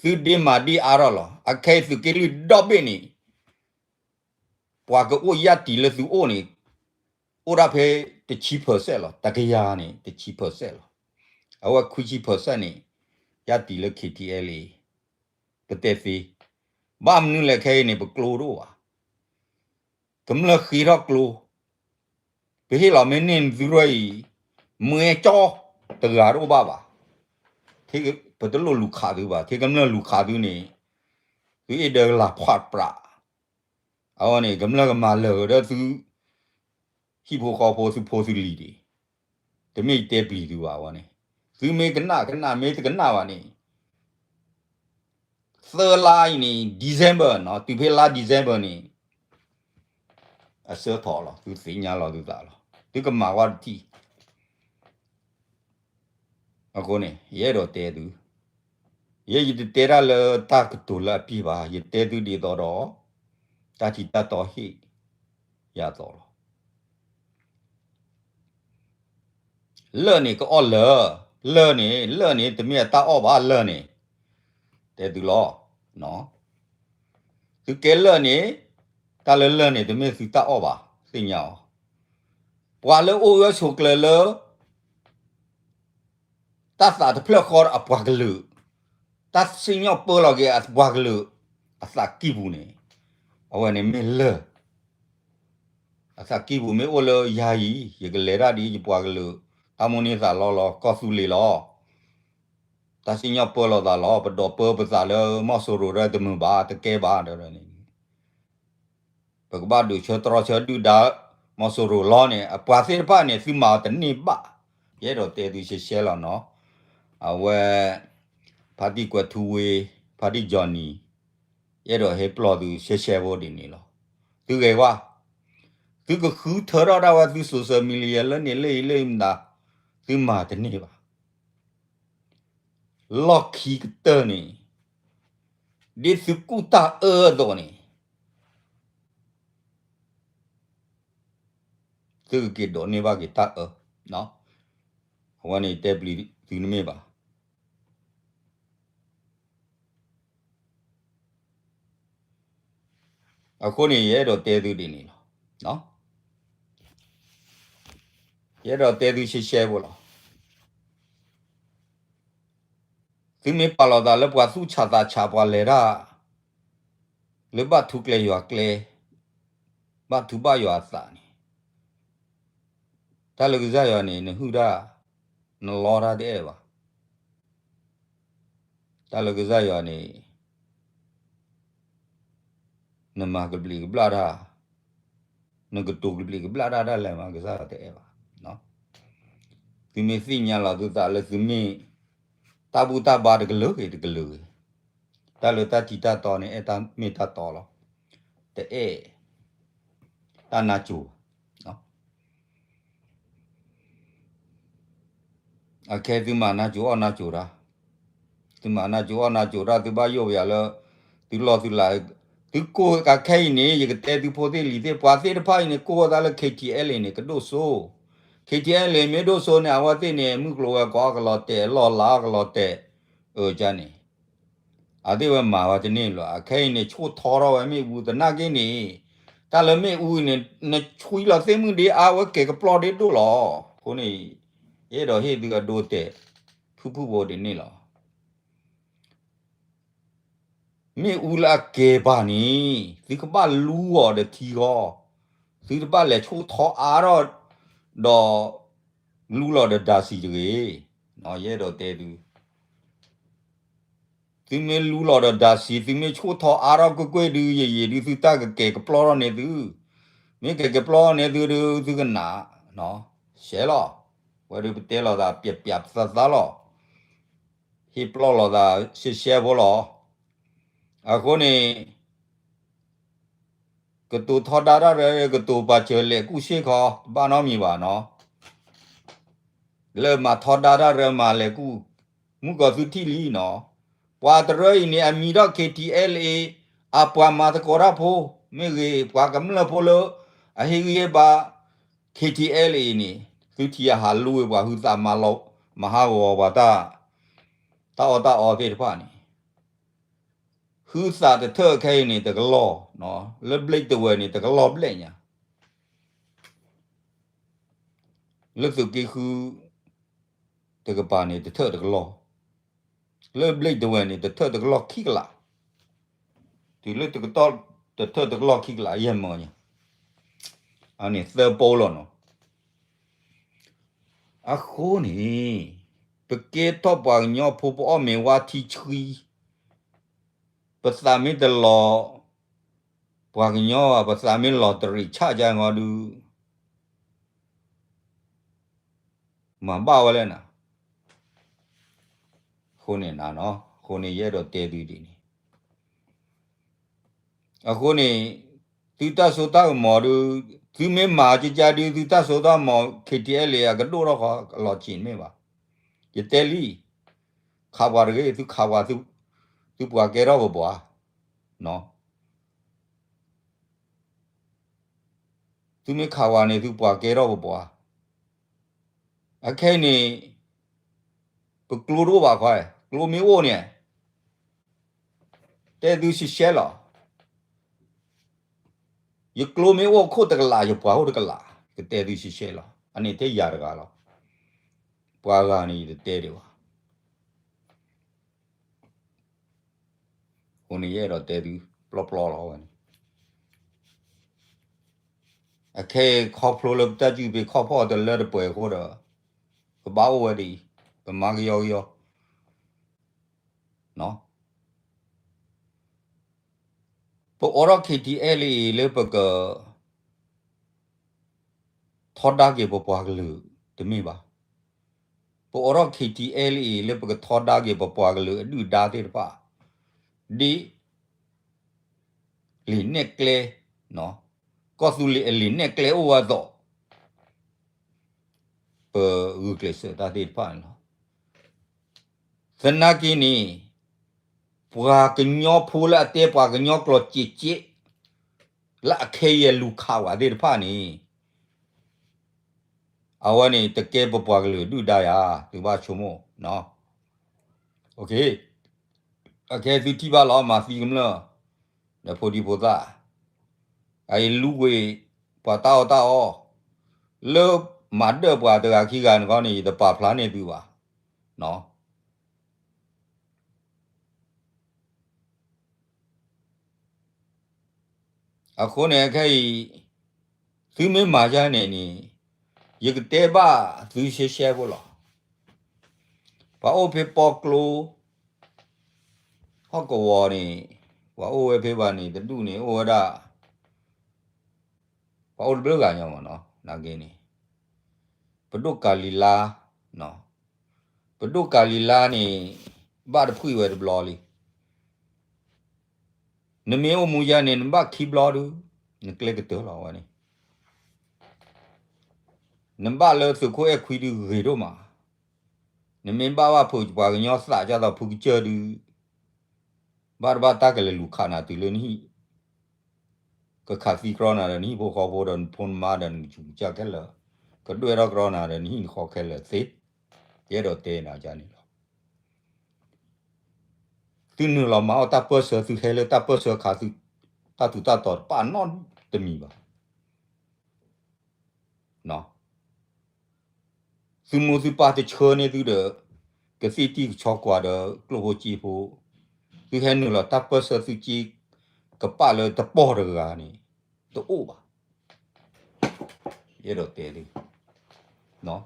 သုဒ့မၤဒံအါထီၣ်လီၤ. အခဲအံၤသုးက့လွံၢ်ဒီဘ့ၣ်န့ၣ် ပှၤကအိၣ်ယၢ်တံၤလၢသုအိၣ်န့ၣ် အိၣ်ဒၣ်ဖဲတဆံ percent လီၤ. တကယၤန့ၣ် တဆံ percent လီၤ. အဝဲခွံဆံ percent န့ၣ် ယၢ်တံၤလၢ K T L A ပတဲသ့. ဘၣ်မနုၤလဲၣ်ခဲအံၤန့ၣ် ပကျိတအိၣ်ဘၣ်. ကမျၢၢ်ဃ့ထီၣ်ကျိ, ပဟ့ၣ်လီၤမ့ၢ်န့ၢ်သုရဲၣ်အံၤ, မွဲကၠီတဂၤတအိၣ်ဘၣ်ဘၣ်. ပတလိၣ်လူၤခးသုဘၣ်. ထဲကမျၢၢ်လူၤခးသုန့ၣ် သုအဲၣ်ဒိးကလၤဖးပြး. အဝဲန့ၣ် ကမျၢၢ်ကမၤလၢာ်ဒီးသု ဟံၣ်ဖိဃီဖိသုဖိသုလံၤဒံး, တမ့ၢ်ယတဲပျံၤသုဘၣ်ဝဲန့ၣ်. သုမ့ၢ်ကနၣ်ကနၣ်, မ့ၢ်တကနၣ်ဘၣ်န့ၣ်, သၢလါအံၤန့ၣ် December နီၤ, တုၤဖဲလါ December န့ၣ် အဆၢထီၣ်လီၤ, သုသ့ၣ်ညါလီၤသုသးလီၤ, သုကမၤဝဲတထံၣ်. အဃိန့ၣ် ယအဲၣ်ဒိးတဲသု, ယဲယတတဲတၢ်လၢတၢ်ကတိၤလၢအပျ့ၤဘၣ်, ယတဲသုဒ်သိးဒီး တၢ်ထံၣ်တၢ်တီဟ့ၣ်ယၤသိးလီၤ. လၢၢ်န့ၣ်ကအီၣ်လၢၢ်, လၢၢ်န့ၣ်, လၢၢ်န့ၣ် တမ့ၢ်အတၢ်အီၣ်ဘၣ်, လၢၢ်န့ၣ်, တဲသုလီၤ. သုကဲလၢၢ်န့ၣ်, တၢ်လၢလၢၢ်န့ၣ် တမ့ၢ်သုတၢ်အီၣ်ဘၣ်, သ့ၣ်ညါအီၤ. ပှၤလၢအိၣ်ဂၢၢ်ဆိးကျၢၤလၢ တၢ်သးတဖျၢၣ်ဃီဒီးအပှၤကလုာ်, တၢ်စံၣ်ညီၣ်ပၢလီၤက့ၤအပှၤကလုာ် အသးကံၢ်ပူၤန့ၣ်, အဝဲန့ၣ်မ့ၢ်လၢၢ်. အသးကံၢ်ပူၤမ့ၢ်အိၣ်လၢယၤအံၤ, ယကလဲၤတၢ်ဒ်ယပှၤကလုာ်, တၢ်မိၣ်န့ၢ်သးလီလီၤ, ကီၢ်သူလ့ၤလီၤ. တၢ်စံၣ်ညီၣ်ပၢလီၤသးလီၤ, ပဒိးပၢပသးလၢမီၢ်စိရိၤဒီးတမုာ်ဘၣ်, တကဲဘၣ်ဒီးန့ၣ် ပကဘၣ်ဒုးဆၢတြီဆၢဒုၣ်ဒါ မီၢ်စိရိၤလီၤန့ၣ်, အပှၤသ့ၣ်တဖၣ်န့ၣ် သုမၤအီၤတန့ၢ်ဘၣ်. ယအဲၣ်ဒိးတဲသုရှဲရှဲလီၤနီၤ. အဝဲ ဖါတံၢ်ကွဲၤထူဝ့, ဖါတံၢ်ကၠီနံၤ, ယအဲၣ်ဒိးဟ့ၣ်ပျီၢ်သုရှဲရှဲဖိဒ်န့ၣ်လီၤ. သုဂဲၤဝါ, သုကဃုထၢထီၣ်ဒၣ်ဝဲသု social media လၢန့ၣ်လၢအံၤလၢအံၤမတၤ, သုမၤတန့ၢ်ဘၣ်. လီၢ်ခံကတၢၢ်န့ၣ်, ဒ်သုကူၣ်တၢ်အၢအသိးန့ၣ်, သုကက့ၤဒိးန့ၢ်ဘၣ်က့ၤတၢ်အၢ, အဝဲန့ၣ်တဲပျံၤသုတမ့ၢ်ဘၣ်. အဃိန့ၣ် ယအဲၣ်ဒိးတဲသုဒ်န့ၣ်လီၤ. ယအဲၣ်ဒိးတဲသုရှဲရှဲဖိလီၤ. သုမ့ၢ်ပာ်လီၤသးလၢပှၤသူၣ်ဆးသးဆး ပှၤလဲၤတၢ် လၢဘၣ်ထူကျဲယွၤကျဲ, ဘၣ်ထူဘၣ်ယွၤအသးန့ၣ်, တၢ်လၢကစၢ်ယွၤန့ၣ် နဟုၣ်တၢ်, နလီတၢ်တအဲၣ်ဘၣ်. တၢ်လၢကစၢ်ယွၤန့ၣ် နမၤကဘျံးကဘျၣ်တၢ်, နကတိၤကဘျံးကဘျၣ်တၢ်ဒၣ်လဲာ်မး ကစၢ်ယွၤတအဲၣ်ဘၣ်. သုမ့ၢ်သ့ၣ်ညါလီၤသုသးလၢသုမ့ၢ် တၢ်ဘူၣ်တၢ်ဘါတကလုာ်ဂ့ၤတကလုာ်ဂ့ၤ, တၢ်လၢတၢ်ထံၣ်တၢ်တီန့ၣ် အဲၣ်တၢ်မ့ၢ်တၢ်တီလီၤ. တအဲၣ် တၢ်နါစိၤဘၣ်. အခဲသုမၤနါစိၤအီၣ်နါစိၤတၢ်, သုမၤနါစိၤအီၣ်နါစိၤတၢ် သုဘၣ်ယိၣ်ပယီၤလၢ သုလီၢ်သုလး, သုကိးကးခဲအံၤန့ၣ် ယကတဲသုဖိသ့ၣ်လံၤသ့ၣ် ပှၤသ့ၣ်တဖၣ်အံၤန့ၣ် ကိးဝဲသးလၢ K T L A န့ၣ် ကဒိၣ်စိ, K T L A မ့ၢ်ဒိၣ်စိန့ၣ် အဝဲသ့ၣ်န့ၣ် မုၢ်ကျိၤဝဲၤကွာ်အီၣ်ကလီၤတဲာ် လီၢ်လၤအီၣ်ကလီၤတဲာ်, အန့ၣ် အသ့ၣ်ဝဲမၤဝဲတန့ၢ်လီၤ. အခဲအံၤန့ၣ် ဆိၣ်ထီထီၣ်ဝဲမ့ၣ်အူသနာ်က့န့ၣ်, တၢ်လၢမ့ၣ်အူန့ၣ် နဆွံလီၤသ့ၣ်မုၢ်ဒ့အါဝဲကဲၤကပျီၢ်ဒ့ဒိၣ်လီၤ. အဃိန့ၣ် ယအဲၣ်ဒိးဟ့ၣ်သုအဒိတဲာ် ဖုၣ်ဖုၣ်ဖိဒ်န့ၣ်လီၤ. မ့ၣ်အူလၢအကဲၤပၤန့ၣ် သုကဘၣ်လူအီၤဒီးထံဂီၤ, သုတဘၣ်လဲၤဆိၣ်ထီအါထီၣ်ဒီး လူလီၤဒီးဒါစံးတဂ့ၤ. ယအဲၣ်ဒိးတဲသု, သုမ့ၢ်လူလီၤဒီးဒါစံး သုမ့ၢ်ဆိၣ်ထီၣ်အါထီၣ်ကွ့ၢ်ကွ့ၢ်ဒုး ယံာ်ယံာ်ဒုး သုတၢ်ကကဲၤကပျီၢ်ထီၣ်န့ၢ်သု, မ့ၢ်ကဲၤကပျီၢ်န့ၢ်သုဒုး သုကနၣ်, ရှဲလီၤ, ဝဲဒုးပတဲလိာ်သး ပျးပျးသးသးလီၤ, ဟ့ၣ်ပျီၢ်လိာ်သး ရှဲရှဲဖိလီၤ. အဃိန့ၣ် ကတိၤထီဒါတၢ်ရဲ ကတိၤပာ်စၢၤလဲၤကူၣ်ဆ့ၣ်ခီ တဘၣ်နီတမံၤဘၣ်နီၤ, လၢမၤထီဒါတၢ်ရဲမၤလဲၤကူၣ်, မုၢ်ကီၤသုထံၣ်လံနီၤ, ပှၤတရၢအံၤန့ၣ် အမံၤထီၣ် KTLA အပှၤမၤသကိးတၢ်ဖိ, မ့ၢ်ဂ့ၤ ပှၤကမျၢၢ်ဖိလၢ အဟ့ၣ်ဂံၢ်ဟ့ၣ်ဘါ KTLA အံၤန့ၣ် သုထံၣ်အဟးလူဝဲပှၤဟုသးမၤလီၤ မၤဟးဂီၤပှၤတၢ်, တၢ်အီၣ်တၢ်အီသ့ၣ်တဖၣ်န့ၣ် ဟုသးတထၢၣ်ခဲအံၤန့ၣ် တကလီၢ်, လၢဘျ့းတဝဲၢ်န့ၣ် တကလီၢ်ဘျဲၣ်ညါ, လၢသုးက့ဃုတကပၤန့ၣ် တထၢၣ်တကလီၢ်, လၢဘျ့းတဝဲၢ်န့ၣ် တထၢၣ်တကလီၢ်ခံကလး, တုၤလၢတကတီၢ် တထၢၣ်တကလီၢ်ခံကလး ယဲၢ်မၢညါ, အန့ၣ်သၢပိလီၤနီၤ. အဃိန့ၣ် ပကဲထီၣ်ပှၤကညီဖိ ပအီၣ်မ့ၤဝါထံဆှံ, ပသးမ့ၢ်တလီၤ ပှၤကညီဘၣ် ပသးမ့ၢ်လီၤတရံးဆၣ်ကါမီၤဒုး မၤဘၣ်ဝဲလဲၣ်နၤ, အဃိန့ၣ်နၤနီၤ, အဃိန့ၣ်ယအဲၣ်ဒိးတဲသုဒ်န့ၣ် အဃိန့ၣ် သုတၢ်စိတၢ်ကမီၤဒုး သုမ့ၢ်မၤကကါဒုး သုတၢ်စိတၢ်ကမီၤ KTLA အကဒိၣ်ထီၣ်ဃီ အလီၤဆံးတမ့ၢ်ဘၣ်. ယတဲလံ, ခးပှၤတဂ့ၤ သုခးပှၤ, သုပှၤကဲထီၣ်ပပှၤ, သုမ့ၢ်ခးပှၤန့ၣ် သုပှၤကဲထီၣ်ပပှၤ, အခဲအံၤန့ၣ် ပကျိတအိၣ်ဘၣ်ခွါ, ကျိမ့ၢ်အိၣ်န့ၣ် တဲသုရှဲရှဲလီၤ. ယကျိမ့ၢ်အိၣ်ခိၣ်တကလး ယပှၤအိၣ်တကလး, ကတဲသုရှဲရှဲလီၤ. အန့ၣ်ထဲယၤတဂၤလီၤ. ပှၤဂၤန့ၣ်ယတတဲဒံးဘၣ်. အဃိန့ၣ်ယအဲၣ်ဒိးတဲသု ပျီပျီလီၤဝဲန့ၣ်. အခဲအံၤခီဖျိလၢပတၢ်စုၣ်ပ့ၤခီၣ်ဖီၣ်တလၢတပှဲၤအဃိဒီး ပဘၣ်အိၣ်ဝဲဒ်အံၤ, ပမၤကယီကယီ ပအိးထီၣ် KTLA လၢပက ထီဒါက့ၤပပှၤကလုာ်တမ့ၢ်ဘၣ်. ပအိးထီၣ် KTLA လၢပကထီဒါက့ၤပပှၤကလုာ်အဒုၣ်ဒါသ့ၣ်တဖၣ် ဒ် လံာ်နဲၣ်ကျဲ, ကီၢ်သူလ့ၤအလံာ်နဲၣ်ကျဲအိၣ်ဝဲအသိး ပဂုာ်ကျဲးစၢးတၢ်သ့ၣ်တဖၣ်န့ၣ်လီၤ. သနာ်က့န့ၣ် ပှၤကညီဖိလၢအတဲပှၤကညီကျိာ်စဲးစဲး လၢအခဲအံၤအလူၤခးဝဲသ့ၣ်တဖၣ်န့ၣ် အဝဲန့ၣ်တကဲပပှၤကလုာ်ဒုၣ်ဒါယၤ သုဘၣ်ဆိကမိၣ်, အခဲသုထံၣ်ဘၣ်လီၤ မၤသံကမျၢၢ် ဒီးဖိဒံဖိသၣ်, အအံၤလူကွံာ်ပှၤတၢ်အီၣ်တၢ်အီ, လၢမၤဒၢၣ်ပှၤတဂၤခံဂၤန့ၣ်ခီန့ၣ် ယတပာ်ဖျါန့ၢ်သုဘၣ်. အဃိန့ၣ်ခဲအံၤ သုမ့ၢ်မၤယါန့ၣ်န့ၣ် ယကတဲဘၣ်သုရှဲရှဲဖိလီၤ. ပှၤအိၣ်ဖဲပီကျိ ဟီၣ်ကဝီၤန့ၣ် ပှၤအိၣ်ဝဲဖဲဘၣ်န့ၣ် တဒူၣ်န့ၣ် အိၣ်ဝဲဒၣ် ပှၤအိၣ်တဘျုးဂၤညီမ့ၢ်နီၤ နာ်က့န့ၣ် ပဒိၣ်ကၤလံၤလါ, ပဒိၣ်ကၤလံၤလါန့ၣ် ဘၣ်တဖှံၣ်ဝဲတဘျီလံ. နမ့ၢ်အိၣ်မူယါန့ၣ် နဘၣ်ခံဘျီဒုး နကျဲကတၢၢ်လီၤဝဲန့ၣ်. နဘၣ်လၢသုးခိၣ်အဲၣ်ခွံဒုးဂ့ၤဒိၣ်မး, နမ့ၢ်ဘၣ်ဘၣ်ဖုးပှၤကညီသးဒ်သိးဖုကစၢၢ်ဒုး ဘၣ်တဘၣ်တၢ်ကလဲၤလူၤခးနၤတုၤလၢနဟံၣ် ကခးသံကြီနၤဒီးနဟံၣ်ဖိဃီဖိဒီးနဖိနမါဒီးနကစူးကစၢ်ခဲလၢာ်, ကဒွဲၣ်ထီၣ်ကြီနၤဒီးနဟံၣ်နဃီခဲလၢာ်သ့, ယအဲၣ်ဒိးတဲနၤန့ၣ်လီၤ. သုနုာ်လီၤမၤအီၣ်တၢ်ပၢၢ်ဆၢ သုဟဲလၢတၢ်ပၢၢ်ဆၢခါ သုတၢ်ထူးတၢ်တီၤတပာ်နီတမံၤဘၣ်. သုမိၢ်သုပၢ်တဆှၢန့ၢ်သုဒီး ကသံၣ်တံၢ်ကဆီကွၢ်ဒီးကျိၣ်ဖိစ့ဖိ, သုဟဲနုာ်လီၤတၢ်ပၢၢ်ဆၢသုစ့ကပာ်လၢတပီၢ်တဂၤန့ၣ် တအိၣ်ဘၣ်. ယအဲၣ်ဒိးတဲသု သု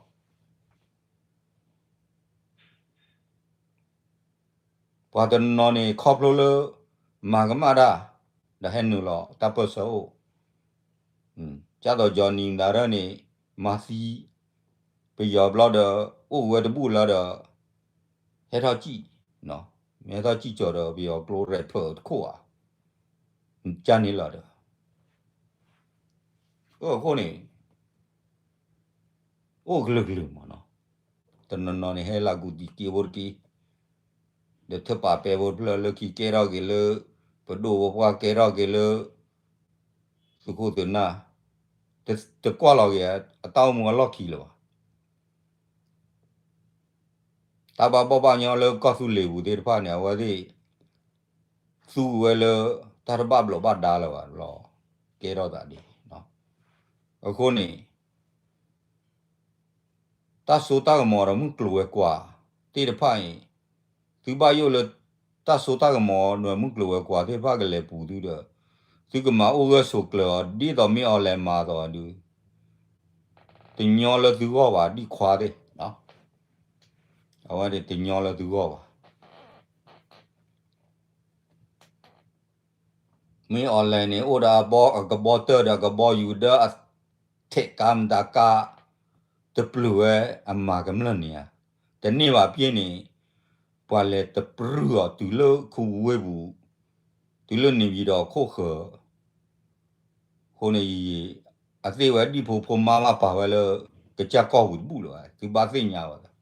ပှၤတနီၤနီၤန့ၣ် ခီဖျိလၢ မၤကမၣ်တၢ် ဒီးဟဲနုာ်လီၤတၢ်ပၢၢ်ဆၢအိၣ်, ကၢ်သိး Johnny မတၤဒၣ်န့ၣ် မၤသံ ပယီၤဘျီဒီး အိၣ်ဝဲတဘူၣ်လၢဒီး ဟဲထီၣ်စံၣ်, မ့ၢ်ဟဲထီၣ်စံၣ်ကၠီၤဒီး ပယီၤကျိရဲၣ်ဖၢၣ်တခိၣ်ဧါ, ကၢ်န့ၣ်လီၤဒီး အဃိန့ၣ် အိၣ်ကလုာ်ကလုာ်မးနီၤ, တနီၤနီၤန့ၣ် ဟဲလၢကူၣ်တံၢ်က့ဖိတက့ၢ်, ဒီးထၢၣ်ပာ်ပဲဖိတဖျၢၣ်လၢခံကဲထီၣ်က့ၤလၢ ပဒိၣ်ပပှၢ်ကဲထီၣ်က့ၤလၢ သုးခိၣ်သုးနၢ်, တကွၢ်လီၤက့ၤ အတၢ်အိၣ်မူအလီၢ်ခံလၢၤဘၣ်. တၢ်ဘၣ်ဘီၣ်ဘၣ်ညီလၢကီၢ်သူလ့ၤပူၤသ့ၣ်တဖၣ်န့ၣ် အဝဲသ့ၣ် သူဝဲလၢ တၢ်တဘၣ်ဘျီးဘၣ်ဒါလၢၤဘၣ်လီၤ, ကဲထီၣ်သးဒ်, အဃိန့ၣ် တၢ်စိတၢ်ကမီၤဒီးမုၢ်ကျိၤဝဲၤကွာ်သ့ၣ်တဖၣ်အံၤ, သုဘၣ်ယိၣ်လၢ တၢ်စိတၢ်ကမီၤဒီးမုၢ်ကျိၤဝဲၤကွာ်သ့ၣ်တဖၣ်ကလဲၤပူၤသုဒီး, သုကမၤအိၣ်ဂၢၢ်ဆိးကျၢၤအီၤ ဒ်သိးမ့ၢ် online မၤအသိးဒုး, တညီလၢသုဂီၢ်ဘၣ် ဒ်ခွါသ့ၣ်, အဝဲန့ၣ်တညီလၢသုဂီၢ်ဘၣ်. မ့ၢ် online န့ၣ် အိၣ်ဒီးအဘီအကဘီတၢၢ်ဒီးအကဘီယူၤဒီးအထဲးကါမတၤကါ တပျုာ်ဝဲအမၤကမျၢၢ်န့ၣ်ဧါ, တန့ၢ်ဘၣ်ပှဲၤန့ၣ်, ပှၤလဲၤတပျုာ်အီၤတုၤလၢခူဝ့ၢ်ပူၤ, တုၤလၢန့ၣ်ပှၤဒီးခိၣ်ဃၢၤ အဃိန့ၣ် အသ့ၣ်ဝဲဒံၣ်ဖိဖိမါမးပာ်ဝဲလၢ ကစၢ်ကီၢ်ပူၤတဘူၣ်လၢၤဘၣ် သုဘၣ်သ့ၣ်ညါဝဲဒၣ်.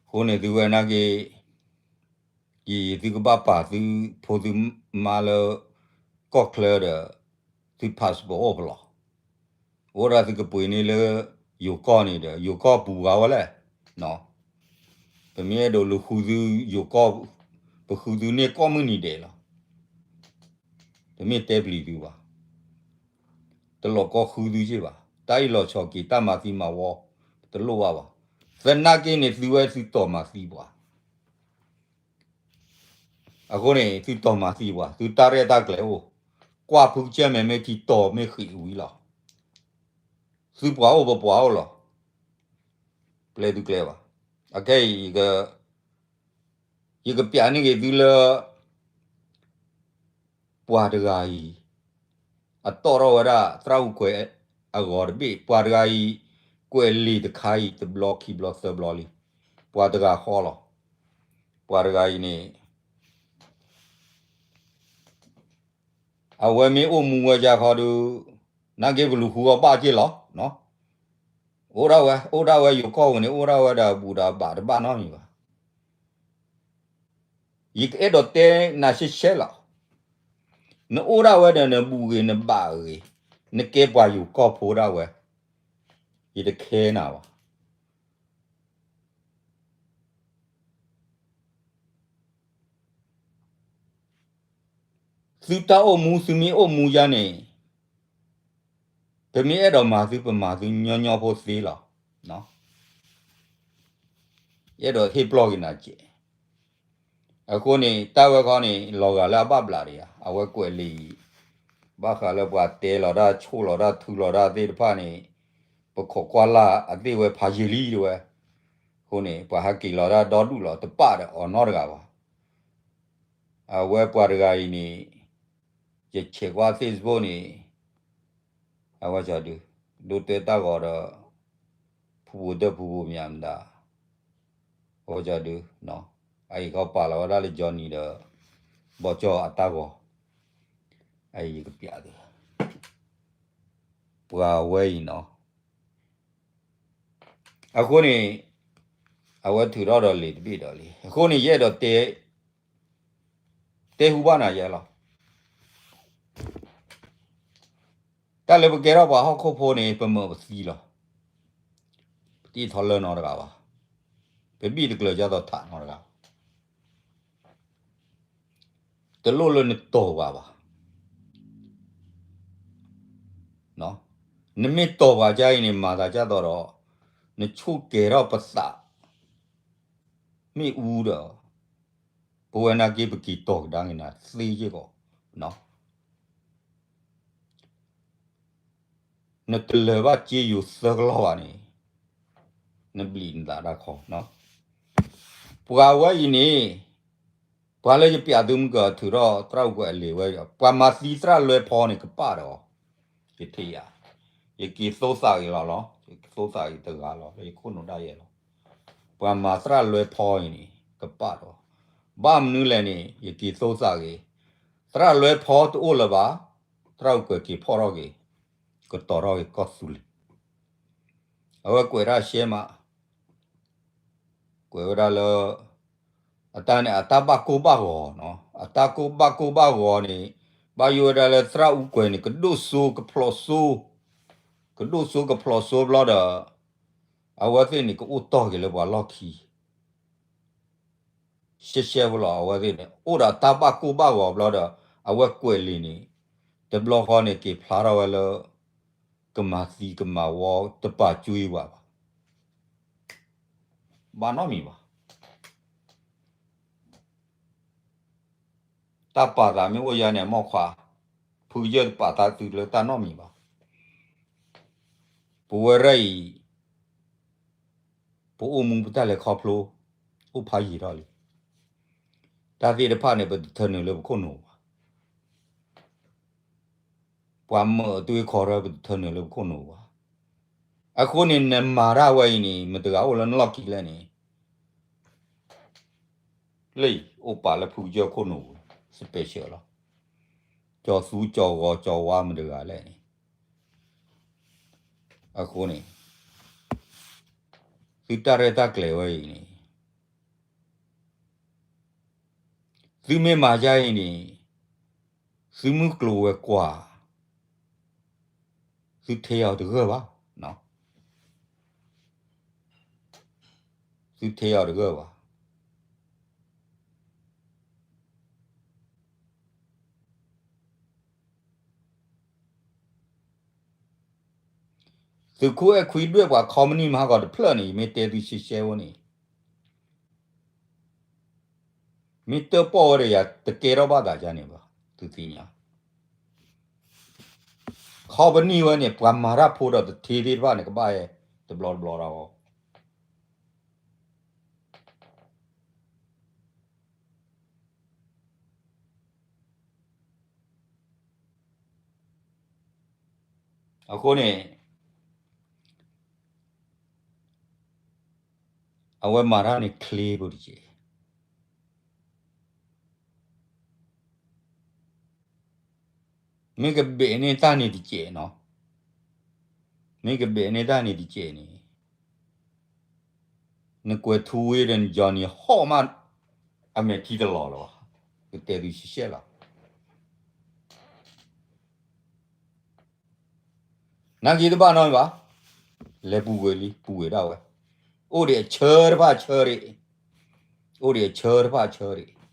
အဃိန့ၣ်သုဝဲနာ်က့ၤ, ယံာ်ယံာ်သုကဘၣ်ပာ်သုဖိသုမါလၢ ကီၢ်ချၢဒီး သု passport အိၣ်ဖဲလဲၣ်, အိၣ်ဒၣ်သုကပှ့ၤန့ၢ်လၢ ယိၤကီၢ်န့ၣ်ဒီး ယိၤကီၢ်ပူၤဂၤဝဲလဲၣ်, ပမ့ၢ်အဲၣ်ဒိးလူၤဃုသုယိၤကီၢ်, ပဃုသုန့ၢ်ကီၢ်မုၢ်နံၤဒဲးလီၤ. တမ့ၢ်တဲပျံၤသုဘၣ်, တလီၤကီဃုသုက့ၢ်ဘၣ်, တၢ်အ့ၣ်လိာ်ဆိးက့ၤ တၢ်မၤသံမၤဝီ တလိၣ်ဘၣ်ဘၣ်. သနာ်က့န့ၣ် သုဝဲသုတီၢ်မၤသံပှၤ အဃိန့ၣ် သုတီၢ်မၤသံပှၤ, သုတၢ်ရဲၣ်တၢ်ကျဲၤအိၣ်, ကွၢ်ဖုကစၢၢ်မဲာ်မ့ၢ်ထံတီၤမ့ၢ်ဃံးဝံၤလီၤ. သုပှၤအိၣ်ပပှၤအိၣ်လီၤ. ပျဲသုကျဲဘၣ်. အခဲအံၤ ယကပျးန့ၢ်က့ၤသုလၢ ပှၤတဂၤအံၤ အတီၣ်ထီၣ်ဝဲဒၣ်သရၣ်အူကွဲးအဂီၤတဘ့ၣ်, ပှၤတဂၤအံၤ ကွဲးလံာ်တခါအံၤ တဘျီခံဘျီသၢဘျီလံ. ပှၤတဂၤဃီလီၤ. ပှၤတဂၤအံၤန့ၣ် အဝဲမ့ၢ်အိၣ်မူဝဲယါခီဒုး, နာ်က့ပလူၤဃုအီၤဘၣ်က့ၢ်လီၤ. အိၣ်ဒၣ်ဝဲ, အိၣ်ဒၣ်ဝဲယိၤကီၢ်ပူၤန့ၣ် အိၣ်ဒၣ်ဝဲဒီးအဘူၣ်ဒီးအဘၣ်တဘၣ်နီတမံၤဘၣ်. ယကအဲၣ်ဒိးတဲနၤရှဲရှဲလီၤ. နအိၣ်ဒၣ်ဝဲဒီးနဘူၣ်ဂ့ၤနဘၣ်ဂ့ၤ, နကဲပှၤယိၤကီၢ်ဖိဒၣ်ဝဲ, ယတခဲနၤဘၣ်. သုတၢ်အိၣ်မူ သုမ့ၢ်အိၣ်မူယါန့ၣ်, ပမ့ၢ်အဲၣ်ဒိးမၤသု ပမၤသုညီညီဖိသ့လီၤ. ယအဲၣ်ဒိးဟ့ၣ်ပျီၢ်က့ၤနၤကဲး. အဃိန့ၣ် တၢ်ဝဲခီန့ၣ် လီၤဂာ်လၢအဘၣ်ဘျးဒံးဧါ, အဝဲကွဲးလံာ်အံၤ, ဘၣ်ဃးလၢပှၤတဲလီၤတၢ် ဆူၣ်လီၤတၢ် ထုးလီၤတၢ်သ့ၣ်တဖၣ်န့ၣ်, ပခိးကွၢ်လၢ်အသ့ၣ်ဝဲဖးယံာ်လံတဝဲ. အဃိန့ၣ် ပှၤဟးက့ၤလီၤတၢ်ဒီဒူၣ်လီၤ တပာ်ဒီးအီၤနီတဂၤဘၣ်. အဝဲပှၤတဂၤအံၤန့ၣ် ယဆဲးကွၢ် Facebook န့ၣ်, အဝဲဒုး ဒိးတဲတၢ်ဂီၤဒီး ဖုဘိးဒၢဖုဘိးမၠးမတၤ, အဝဲဒုး အအံၤခီပာ်လီၤဝဲဒၣ်လၢ Johnny ဒီး ဘီကၠီအတၢ်ဂီၤ, အအံၤယကပျးသု, ပှၤဝဲအံၤနီၤ. အဃိန့ၣ် အဝဲထုးထီၣ်ဒီးလံာ်တဘ့ၣ်ဒီးလံ, အဃိန့ၣ် ယအဲၣ်ဒိးတဲ တဲဟူဘၣ်နၤယဲလီၤ. တၢ်လၢပကဲထီၣ်ပှၤဟီၣ်ခိၣ်ဖိန့ၣ် ပမၢပသံလီၤ. ပတထီလၢနီတဂၤဘၣ်. ပဘံၣ်တကျၢၤဒ်သိးထးနီတဂၤဘၣ်. တလိၣ်လၢနတီၢ်ပှၤဘၣ်. နမ့ၢ်တီၢ်ပှၤဒ်အံၤန့ၣ် မၤသးဒ်သိးဒီး နဆိၣ်ကဲၤထီၣ်ပသး မ့ၣ်အူဒီး ပဝဲနာ်က့ပက့ၤတီၢ်ကဒါက့ၤနၤသ့စ့ၢ်ကီး. နတလၢၤဘၣ်စ့ယိၤသၢကလီၢ်ဘၣ်န့ၣ်, နဘျံးနသးတၢ်ခီ, ပှၤဝဲအံၤန့ၣ် ပှၤလၢယပျးသုမုၢ်ကၢၤထုးထီၣ်သရၣ်အူကွဲၤအလံာ်ဝဲ, ပှၤမၤသံသရၣ်လွဲဖီန့ၣ်ကပၣ်ဒီး, ယထံၣ်ယၤ, ယက့ၤသိသးဂ့ၤလီၤလီၤ, ယက့ၤသိသးဂ့ၤတဂၤလီၤ လၢယခိၣ်နူာ်ဒၣ်ယဲလီၤ, ပှၤမၤသရၣ်လွဲဖီအံၤန့ၣ် ကပၣ်ဒီး, ဘၣ်မနုၤလဲၣ်န့ၣ် ယက့ၤသိသးဂ့ၤ, သရၣ်လွဲဖီတအိၣ်လၢၤဘၣ်, သရၣ်အူကွဲၤက့ၤဖီၣ်ထီၣ်က့ၤ, ကတီၤထီၣ်က့ၤကီၢ်သူလ့ၤ အဝဲကွဲးတၢ်ရှဲမး, ကွဲးဝဲဒၣ်လၢ အတၢ်န့ၣ် အတၢ်ဘၣ်ကိၢ်ဘၣ်ဂီၤနီၤ, အတၢ်ကိၢ်ဘၣ်ကိၢ်ဘၣ်ဂီၤန့ၣ် ဘၣ်ယိၣ်ဝဲဒၣ်လၢသရၣ်အူကွဲၤန့ၣ် ကဒိၣ်စိကဖျိးစိ, ကဒိၣ်စိကဖျိးစိဘျီဒီး အဝဲသ့ၣ်န့ၣ် ကအိၣ်တီၢ်က့ၤလၢပှၤလီၢ်ခံ ရှဲရှဲဖိလီၤ. အဝဲသ့ၣ်န့ၣ် အိၣ်ဒီးတၢ်ဘၣ်ကိၢ်ဘၣ်ဂီၤဘျီဒီး အဝဲကွဲးလံာ်န့ၣ် တဘျီဃီန့ၣ် က့ၤဖျါထီၣ်ဝဲလၢ ကမၤသံကမၤဝီတပာ်ကၠူအံၤဘၣ်ဘၣ်. ဘၣ်နီတမံၤဘၣ်. တၢ်ပာ်သးမ့ၢ်အိၣ်ယၤန့ၣ် မိၢ်ခွါ, ဖုကစၢၢ်တပာ်သးသုလၢတၢ်နီတမံၤဘၣ်. ပဝဲဒၣ်အံၤ ပအိၣ်မူပတၢ်လဲၤခီဖျိ အိၣ်ဖးယံာ်ထီၣ်လံ. တၢ်သ့ၣ်တဖၣ်န့ၣ် ပတထၢနုာ်လၢပခိၣ်နူာ်ဘၣ်. ပှၤမၢအသွ့ခီထီၣ် ပတထၢနုာ်လၢပခိၣ်နူာ်ဘၣ်. အဃိန့ၣ် နမၤတၢ်ဝဲအံၤန့ၣ် မတၤတဂၤအိၣ်လၢနလီၢ်ခံလဲၣ်န့ၣ် လၢအံၤ အိၣ်ပာ်လၢဖုကစၢၢ်ခိၣ်နူာ် special လီၤ. ကၠီၤသူကၠီၤဂီၤကၠီၤဝါမတၤတဂၤလဲၣ်န့ၣ်, အဃိန့ၣ် သုတၢ်ရဲၣ်တၢ်ကျဲၤဝဲအံၤန့ၣ် သုမ့ၢ်မၤယါအံၤန့ၣ် သုမုၢ်ကျိၤဝဲၤကွာ် သုထဲအီၤတဂၢၢ်ဘၣ်, သုထဲအီၤတဂၢၢ်ဘၣ်. သုးခိၣ်အဲၣ်ခွံဒွဲၣ်ပှၤ ခီပနံၣ်မၤဟးဂီၤတဖျၢၣ်န့ၣ် ယမ့ၢ်တဲသုရှဲရှဲဖိန့ၣ် မ့ၢ်တၢၣ်ပီၣ်ဝဲဒီးယၤ တကဲထီၣ်ဘၣ်သးယါန့ၣ်ဘၣ်, သုသ့ၣ်ညါ. ခီပနံၣ်ဝဲန့ၣ် ပှၤမၤတၢ်ဖိဒီးတထ့သ့ၣ်တဖၣ်န့ၣ် ကဘၣ်ဟဲတဘျီတဘျီဒီး အဃိန့ၣ် အဝဲမၤတၢ်န့ၣ်ချ့ဖိတက့ၢ်. မ့ၢ်ကဘဲးန့ၢ်တၢ်န့ၣ်တကဲးနီၤ, မ့ၢ်ကဘဲးန့ၢ်တၢ်န့ၣ်တကဲးန့ၣ် နကွဲးထူဝ့ဒီးနယီၤန့ၣ်ဟီၣ်မး, အမဲာ်ထံတလီၤလီၤဘၣ်, ကတဲသုရှဲရှဲလီၤ. နာ်က့တဘၣ်နီတမံၤဘၣ်, လဲၤပူၤကွံာ်လံ ပူၤကွံာ်ဒၣ်ဝဲ, အိၣ်ဒံးအဆၢတဖၣ်ဆၢဒံး, အိၣ်ဒံးအဆၢတ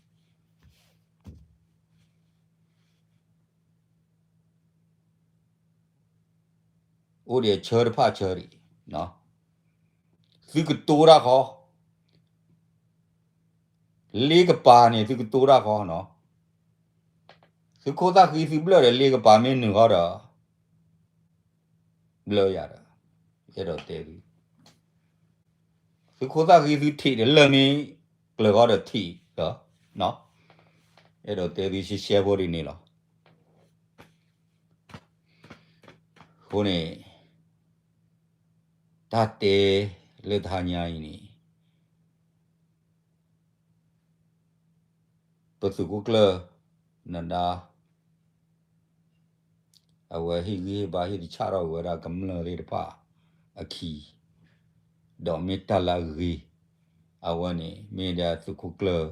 ဖၣ်ဆၢဒံး, အိၣ်ဒံးအဆၢတဖၣ်ဆၢဒံး, သုကတိၤတၢ်ဃီ, လ့ကပၤန့ၣ် သုကတိၤတၢ်ဃီနီၤ, သုခိၣ်သၣ်ဃံသုဘျၢၣ်ဒီး လ့ကပၤမ့ၢ်နုာ်ဃီဒီး ဘျၢယၤဒီး အဲၣ်ဒိးတဲသု, သုခိၣ်သၣ်ဃံသုထံးဒီးလၢၢ်မ့ၢ်ကျၢၤဃီဒီးထံးဒီး, အဲၣ်ဒိးတဲသုရှဲရှဲဖိဒ်န့ၣ်လီၤ. အဃိန့ၣ် တၢ်တဲလၢတဟါညါအံၤန့ၣ် ပသုးခိၣ်ကျၢၢ်နဒါ အဝဲဟ့ၣ်ဂံၢ်ဟ့ၣ်ဘါဟ့ၣ်တဆၣ်ထီၣ်က့ၤဝဲဒၣ်ကမျၢၢ်သ့ၣ်တဖၣ်အခံ, ဒီးမ့ၢ်တၢ်လၢအဂ့ၤ, အဝဲန့ၣ်မ့ၢ်ဒၣ်သုးခိၣ်ကျၢၢ်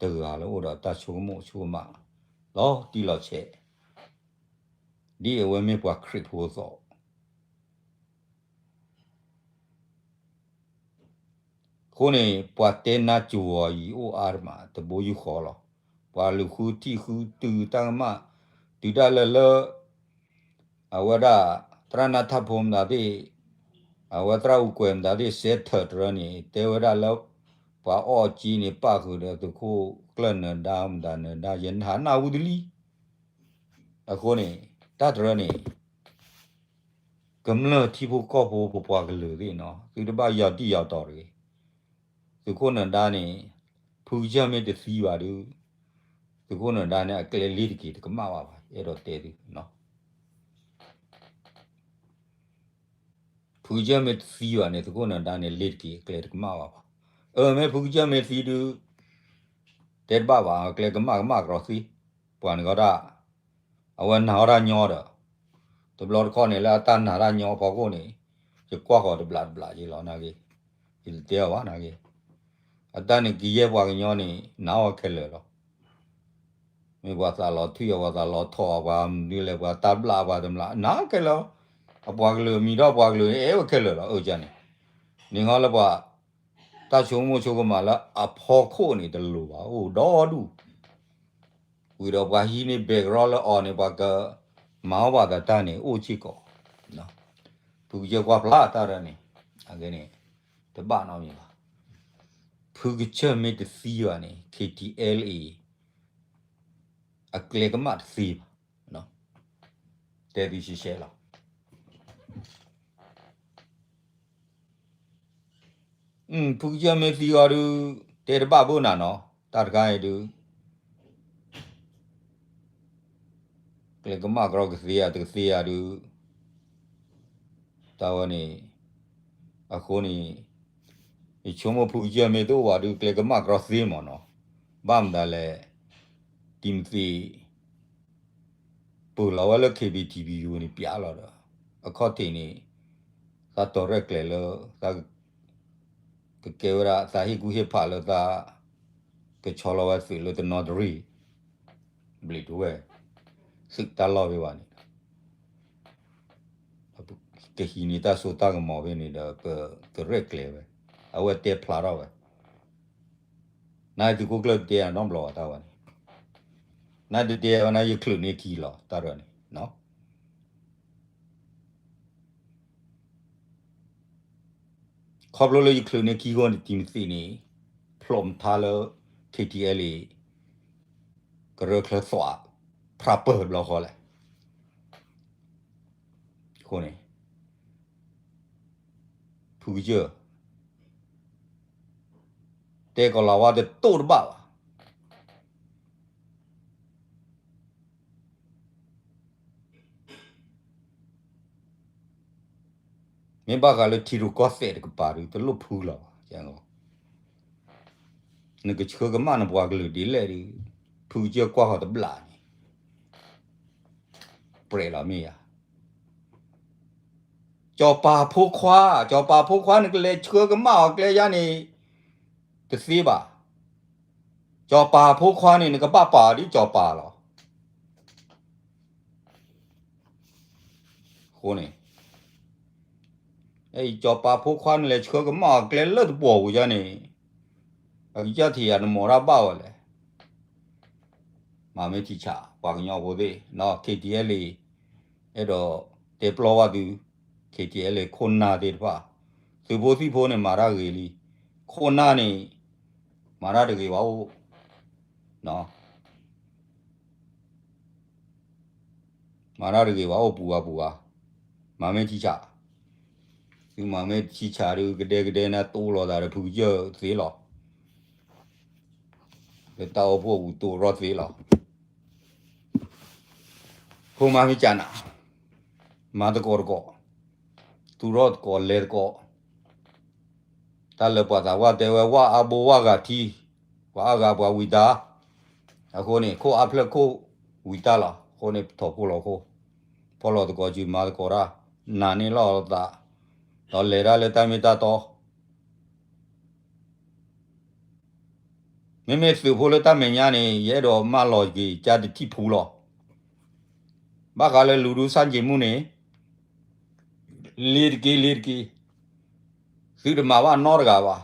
တဂၤလၢအိၣ်ဒီးတၢ်ဆိကမိၣ်ဆိကမး လီၤတံၢ်လီၤဆဲး, ဒ်အဝဲမ့ၢ်ပှၤခရံာ်ဖိအသိး အဃိန့ၣ် ပှၤတဲနါစိၤအီၤယံၤအိၣ်အါတမး တဘိယူၢ်ဃီလီၤ. ပှၤလူၤဃုထံၣ်ဃုတုၤတၢ်ကမၣ် တုၤဒၣ်လဲာ်လၢ အဝဲဒၣ် သရၣ်နါထၢၣ်ဖိမတၤသ့ၣ်, အဝဲသရၣ်အူကွဲၤမတၤသ့ၣ် စဲထၢၣ်တရၢန့ၣ် တဲဝဲဒၣ်လၢ ပှၤအီၣ်ကၠံန့ၣ် ပၣ်ဃုာ်ဒီးသုးခိၣ်ကျၢၢ်နဒါမတၤနဒါ ယနဟးနၢ်ဟူတလံ. အဃိန့ၣ် တၢ်တရၢန့ၣ် ကမျၢၢ်ထံဖိကီၢ်ဖိပပှၤကလုာ်သ့ၣ်နီၤ သုတဘၣ်ယီၤတံၢ်ယီၤတီၤတဂ့ၤ. သုးခိၣ်နၢၤဒါန့ၣ် ဖုကစၢၢ်မ့ၢ်တသံဘၣ်ဒီး သုးခိၣ်နၢၤဒါန့ၣ် အကျဲလ့တက့ၤတကမၣ်ဘၣ်ဘၣ် အဲၣ်ဒိးတဲသု ဖုကစၢၢ်မ့ၢ်တသံဘၣ်န့ၣ် သုးခိၣ်နၢၤဒါန့ၣ် လ့တက့ၤအကျဲတကမၣ်ဘၣ်ဘၣ်. အၢ မ့ၢ်ဖုကစၢၢ်မ့ၢ်သံဒုး တဲတဘၣ်ဘၣ် အကျဲကမၣ်ကမၣ်ကရီသံ ပှၤန့ၣ်ဃီဒၣ် အဝဲနာ်အီၣ်တၢ်ညီဒီး တဘျီတခီၣ်န့ၣ် လၢအတၢ်နာ်တၢ်ညီဖီခိၣ်န့ၣ် ယကွၢ်ဃီၤတဘျးတဘျးက့ၤလီၤ နာ်က့ ယတတဲအီၤဘၣ် နာ်က့ အတၢ်န့ၣ်ကယဲၢ်ပှၤကညီန့ၣ် နာ်အီၣ်ခဲလၢာ်လီၤ. မ့ၢ်ပှၤသးလီၤထွံၣ်အီၤ ပှၤသးလီၤထီၣ်အီၤ ပှၤမနုၤလဲၣ် ပှၤတၢ်ဘျၣ်ပှၤတမျၣ် နာ်ခဲလၢာ်လီၤ. အပှၤကလုာ်မံၤဒီးပှၤကလုာ်န့ၣ် အဲၣ်ဝဲခဲလၢာ်လီၤ အၢကန့ၣ် န့ၣ်ဃီလၢပှၤ တၢ်ဆိကမိၣ်ဆိကမးလၢအဖီခိၣ်န့ၣ်တလိၤဘၣ် အိၣ်ဒီဒူၣ် ဝံၤဒီးပှၤဟံးန့ၢ် background လၢအီၤန့ၣ် ပှၤကမၤအီၣ်ဘၣ်သးတၢ်န့ၣ် အိၣ်စ့ၢ်ကီး ဖုကစၢၢ်ကွၢ်ဖျါတၢ်ဒၣ်န့ၣ် အဂ့ၢ်န့ၣ် တဘၣ်နီတမံၤဘၣ်. ဖုကစၢၢ်မ့ၢ်တသံဘၣ်န့ၣ် KTLA အကျဲကမၣ်တသ့ဘၣ်. တဲသုရှဲရှဲလီၤ. ဖုကစၢၢ်မ့ၢ်သံဃီဒုး တဲတဘၣ်ဘၣ်နၤနီၤ တၢ်တခါအံၤဒုး ကျဲကမၣ်ကရီကသ့ဧါ တကသ့ဧါဒုး တၢ်ဝဲန့ၣ် အဃိန့ၣ် ယဆိကမိၣ်ဖုကစၢၢ်မ့ၢ်တအိၣ်ဘၣ်ဒုး ကျဲကမၣ်ကရီသ့မ့ၢ်နီၤ. ဘၣ်မတၤလဲၣ် တံၤမသ့း ပၢၢ်လီၤဝဲလၢ KBTPU န့ၣ် ပျးလီၤဒီး အခီၣ်ထံးန့ၣ် သးတီၤရဲၣ်ကျဲၤလၢ သး ကကဲဝဲဒၣ် သးဟ့ၣ်ကူၣ်ဟ့ၣ်ဖးလၢသး ကဆီလီၤဝဲသုးလၢတနီသရံၣ် ဘျံးတဝဲၢ် သုးတၢ်လီၢ်ဖဲဘၣ်န့ၣ် ကဟံးန့ၢ်တၢ်စိတၢ်ကမီၤဖဲန့ၣ်ဒီး ကရဲၣ်ကျဲၤဝဲ အဝဲတဲဖျါထီၣ်ဝဲ နသုးခိၣ်ကျၢၢ်တဲအနီတဘျီဘၣ်တၢ်ဝဲန့ၣ် နတတဲဝဲနယချုးန့ၢ်ခံလီၤ တၢ်ရဲၣ်န့ၣ် ခီဖျိလၢယချုးန့ၢ်ခံဃိန့ၣ် တံၤမသ့းန့ၣ် ဖျိးမထါလၢ KTLA ကရၢချၢသွး ဖြးပၢၢ်ဘျီဃီလဲၣ်. အဃိန့ၣ် ဖုကစၢၢ် တဲကီၤလၤဝါတတိၢ်တဘၣ်ဘၣ်. မ့ၢ်ဘၣ်ဃးလၢထံရူၢ်ကီၢ်သဲးတကပၤဒုး တလိၣ်ဖုလီၤဘၣ်. နကဆှၢကမၣ်နပှၤကလုာ်ဒ်လဲၣ်ဒုး ဖုကစၢၢ်ကွၢ်ဃီၤတဘျးန့ၣ် ပြဲးလီၤမ့ၢ်ဧါ. စီၤပၤဖိခွါ, စီၤပၤဖိခွါ နကလဲၤဆှၢကမၣ်အီၤကျဲယါန့ၣ် တသ့ဘၣ်. စီၤပၤဖိခွါန့ၣ် နကဘၣ်ပာ်အီၤဒ်စီၤပၤလီၤ. အဃိန့ၣ် စီၤပၤဖိခွါန့ၣ် လဲၤဆှၢကမၣ်အီၤကျဲလၢတပှီၤပူၤယါန့ၣ် အကစၢ်ထံၣ်ယၤနမီၤတၢ်ဘၣ်ဝဲလဲၣ်. မၤမ့ၢ်ထံဆး ပှၤကညီဖိသ့ၣ် KTLA အဲၣ်ဒိးတဲပျီဝဲသု KTLA ခိၣ်နၢ်သ့ၣ်တဖၣ် သုးဖိသံၣ်ဖိန့ၣ် မၤတၢ်ဂ့ၤလံ. ခိၣ်နၢ်န့ၣ် မၤတၢ်တဂ့ၤဘၣ်အိၣ် မၤတၢ်တဂ့ၤဘၣ်အိၣ်ပူၤဘၣ်ပူၤဘၣ်. မၤမ့ၢ်ထံဆး သုမၤမ့ၢ်ထံဆးဒုး ကဒဲကဒဲန့ၣ် တိၢ်လီၤသးဒီးဖုကစၢၢ်သ့လီၤ. လၢတၢ်အိၣ်ဖှိၣ်အပူၤတိၢ်ရီၢ်သ့လီၤ. ဖိမၤမ့ၢ်ကနး မၤသကိးတကိး သူၣ်ထီၣ်သကိးလဲၤသကိး တၢ်လၢပှၤသးပှၢ်တဲဝဲ ဝၣ်အါဘိဝၣ်ဂၤထံ ပှၤအါဂၤပှၤဝံၤတၢ် အဃိန့ၣ် ခိၣ်အါဖျၢၣ်ခိၣ်ဝံၤတၢ်လီၤ. အဃိန့ၣ် ပထီၣ်ဖှိၣ်လီၤခိၣ် ဖီၣ်လီၤသကိးစု မၤသကိးတၢ် နာ်န့ၢ်လီၤသး ဒီးလဲၤတၢ်လၢတၢ်မ့ၢ်တၢ်တီ မ့မ့ၢ်သုးဖိလၢတၢ်မဲာ်ညါန့ၣ် ယအဲၣ်ဒိးမၢလီၤက့ၤ ကၢ်တထံၣ်ဖူလီၤ. ဘၣ်ဃးလၢလူၤဒုးဆန့်ကျင်မှုန့ၣ် လ့ၤတက့ၢ် လ့ၤတက့ၢ်. သုတမၤဘၣ်နီတဂၤဘၣ်.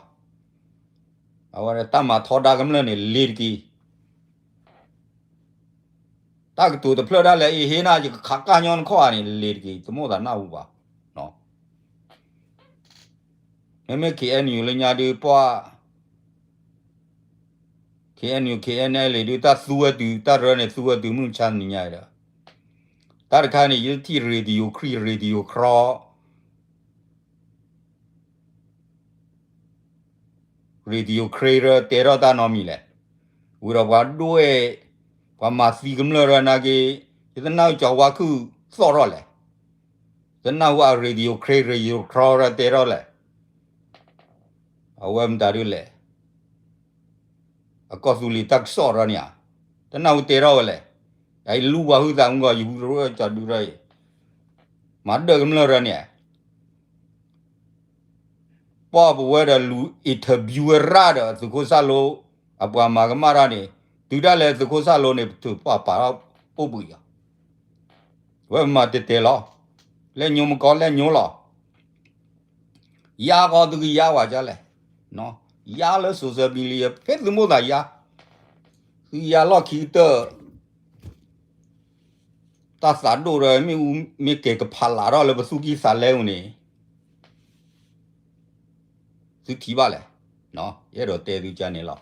အဝဲတၢ်မၤထီဒါကမျၢၢ်န့ၣ် လ့ၤတက့ၢ်. တၢ်ကတိၤတဖျၢၣ်ဒၣ်လဲာ် အ့ဟ့နၤ ယကခးကၢ်ညီနခီၣ်ဧါန့ၣ် လ့ၤတက့ၢ် တမိၣ်သးနၢ်ဟူဘၣ်. မ့မ့ၢ် KNU လၢညါဒုးပှၤ KNU KNLA ဒုး တၢ်သူဝဲတုၤ တၢ်ရၢန့ၣ် သူဝဲတုၤမုၢ်မဆါတနံၤညါအံၤဒီး တၢ်တခါန့ၣ် ယထံၣ် radio ခရံာ် radio ခရီ Radio Karen တဲထီၣ်တၢ်နီတမံၤလဲၣ်. ဝံၤဒီးပှၤဒိၣ်ဝဲ ပှၤမၤသံကမျၢၢ်ရၢနာ်က့, ယတနၢ်ဟူကၠီၤဝါခုၣ်သီၣ်ထီၣ်လဲၣ်. တနၢ်ဟူအ Radio Karen Radio Karen ရၢတဲထီၣ်လဲၣ်. အဝဲမတၤဒုလဲၣ်. အကီၢ်သူလ့ၤတၢ်ကစီၣ်ရၢန့ၣ်ဧါ, တနၢ်ဟူတဲထီၣ်ဝဲလဲၣ်. အလူၤဝဲဟုသးမုၢ်ဂီၤ ယဟူတရၢကၠီၤဒုရၢအံၤ, မၤဒၢၣ်ကမျၢၢ်ရၢန့ၣ် ပှၢ်ပဝဲဒီးလူၤ interview ဝဲရၣ်ဒီးသုးခိၣ်စၢ်လိ အပှၤမၤကမၣ်တၢ်န့ၣ်, တုၤဒၣ်လဲာ်သုးခိၣ်စၢ်လိန့ၣ် ပထုးပှၢ်ပာ်ထီၣ်အိၣ်ဘှံးလီၤ. ဝဲမၤတဲတဲလီၤ. လဲၣ်ညိမကီလဲၣ်ညိလီၤ. ယါဃီသုကယါဝဲဒ်လဲၣ်. ယါလၢ social media ဖဲသုမိၣ်သးယါ, သုယါလီၢ်ခံကတၢၢ် တၢ်သးဒိၣ်ဒီး မ့ၣ်အူမ့ၢ်ကဲၤကဖးလးထီၣ်လၢပသူၣ်ကံၢ်သးလဲပူၤန့ၣ် သုထံၣ်ဘၣ်လဲၣ်. ယအဲၣ်ဒိးတဲသုကန့ၣ်လီၤ.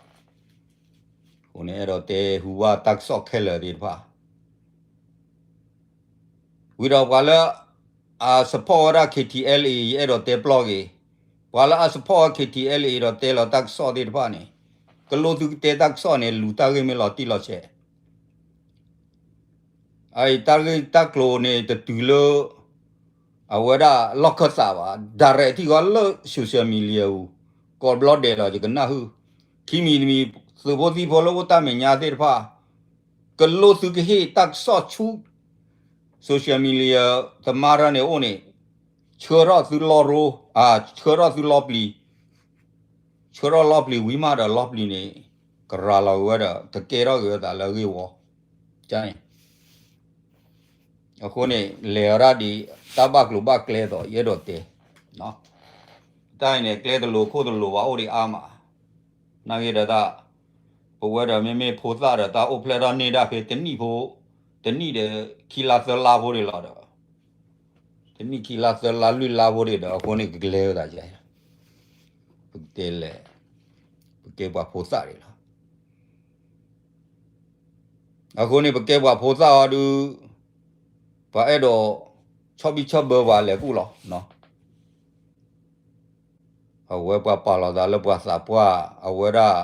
အဃိန့ၣ်အဲၣ်ဒိးတဲဟူဘၣ်တၢ်ကစီၣ်ခဲလၢာ်သ့ၣ်တဖၣ် ဝံၤဒီးပှၤလၢ အ support ဝဲဒၣ် K T L A ယအဲၣ်ဒိးတဲပျီၢ်က့ၤ, ပှၤလၢအ support ဝဲ K T L A ဒီးတဲလီၤတၢ်ကစီၣ်သ့ၣ်တဖၣ်န့ၣ်, ကလိသုကတဲတၢ်ကစီၣ်န့ၣ် လူၤတၢ်ဂ့ၢ်မ့ၢ်လီၤတံၢ်လီၤဆဲး အအံၤတၢ်ဂ့ၢ်တၢ်ကျိၤန့ၣ် တတုၤလၢ အဝဲဒၣ်လီၢ်ခၢၣ်သးဘၣ်, direct ထံၣ်ဃီလၢ social media ပူၤ, ကိးဘျီဒဲးလီၤ ယကနၢ်ဟူ, ခံမံၤတမံၤ သုးဖိသံၣ်ဖိလၢအိၣ်တၢ်မဲာ်ညါသ့ၣ်တဖၣ်, ကလိသုကဟ့ၣ်တၢ်ကစီၣ်ဆူ social media သမားတၢ်န့ၣ်အိၣ်န့ၣ်, ဆှၢထီၣ်သုလီၢ်ရိ, ဆှၢထီၣ်သုလီၢ်ပျံၤ ဆှၢထီၣ်လီၢ်ပျံၤဝံၤမးဒီးလီၢ်ပျံၤန့ၣ် ကရၤလီၤက့ၤဝဲဒီး ကကဲထီၣ်က့ၤဝဲသးလၢအဂ့ၢ်ဝီ, န့ၣ် အဃိန့ၣ် လဲၤအီၤဒၣ်ဒ် တၢ်ဘၣ်ကျိၤဘၣ်ကျဲသိး ယအဲၣ်ဒိးတဲ, တၢ်အံၤန့ၣ် ကျဲတလိၤခိၣ်တလိၤဘၣ်အိၣ်ဒံးအါမး, နာ်ဂ့ၤဒီးတၢ်, ပဝဲဒီးမ့မ့ၢ်ဖိသၣ်ဒီးတၢ်အိၣ်ဖျဲၣ်ထီၣ်န့ၢ်ဒၣ်ဖဲတနံၣ်ဖိ, တနံၣ်ဒီးခံလါသၢလါဖိဒံးလီၤဒီး တနံၣ်ခံလါသၢလါလွံၢ်လါဖိဒံးဒီး အဃိန့ၣ်ကကလဲၤဝဲသးယဲ, ပကတဲလဲၣ်, ပကဲပှၤဖိသၣ်ဒံးလီၤ. အဃိန့ၣ် ပကဲပှၤဖိသၣ်အီၤဒုး, ပှၤအဲၣ်ဒိး ဆီၣ်ဘံၣ်ဆီၣ်ဘၢပှၤလဲၤကူၣ်လီၤ. အဝဲပှၤပာ်လီၤသးလၢပှၤသးပှၢ် အဝဲဒၣ်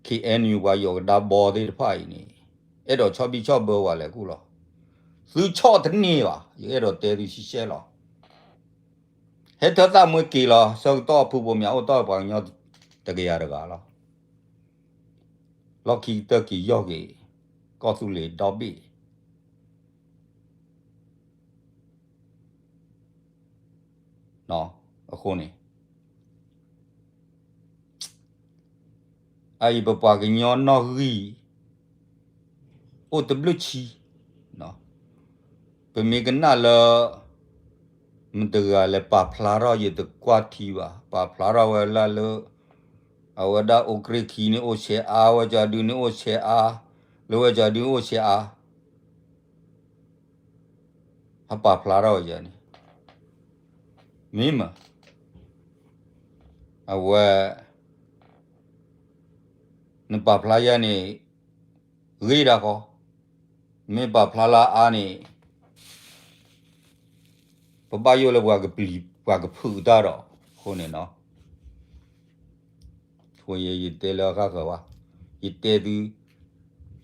K N U ပှၤယီၤကဒါဘီသ့ၣ်တဖၣ်အံၤန့ၣ်, အဲၣ်ဒိးဆီၣ်ဘံၣ်ဆီၣ်ဘၢပှၤလဲၤကူၣ်လီၤ. သုဆီၣ်တန့ၢ်ဘၣ်, ယအဲၣ်ဒိးတဲသုရှဲရှဲလီၤ. ဟဲထၢသးမွဲက့ၤလီၤ, ဆၢကတီၢ်ဖုဘိမၠးအိၣ်တီၢ်ပှၤကညီတကယၤတဂၤလီၤ. လီၢ်ခံကတၢၢ်က့ၤယီၢ်က့ၤ ကီၢ်သူလ့ၤဒီဘ့ၣ် အဃိန့ၣ် အအံၤပပှၤကညီနီၣ်ဂံၢ် အိၣ်တဘျုးဆံ, ပမ့ၢ်ကနၣ်လၢ မတၤတဂၤလဲၤပာ်ဖျါထီၣ် ယတကွၢ်ထံဘၣ်, ပာ်ဖျါထီၣ်ဝဲလၢလၢ အဝဲဒၣ်အိၣ်ကြ့ၢ်ခံန့ၣ်အိၣ်ဆဲးအါ, ဝဲကၠီဒုန့ၣ်အိၣ်ဆဲးအါ, လၢဝဲကၠီဒုအိၣ်ဆဲးအါ ဟဲပာ်ဖျါထီၣ်ဝဲယဲန့ၣ်, မ့ၢ်မး, အဝဲ နပာ်ဖျါယဲန့ၣ် ဂ့ၤဒၣ်ဃီ, မ့ၢ်ပာ်ဖျါလၢအါန့ၣ် ပဘၣ်ယိၣ်လၢပှၤကပျံၤပှၤကဖုးတၢ်ဒီး အဃိန့ၣ်နီၤ, အဃိယဲယတဲလၢအဃၣ်ဃၢၤဘၣ်, ယတဲသု,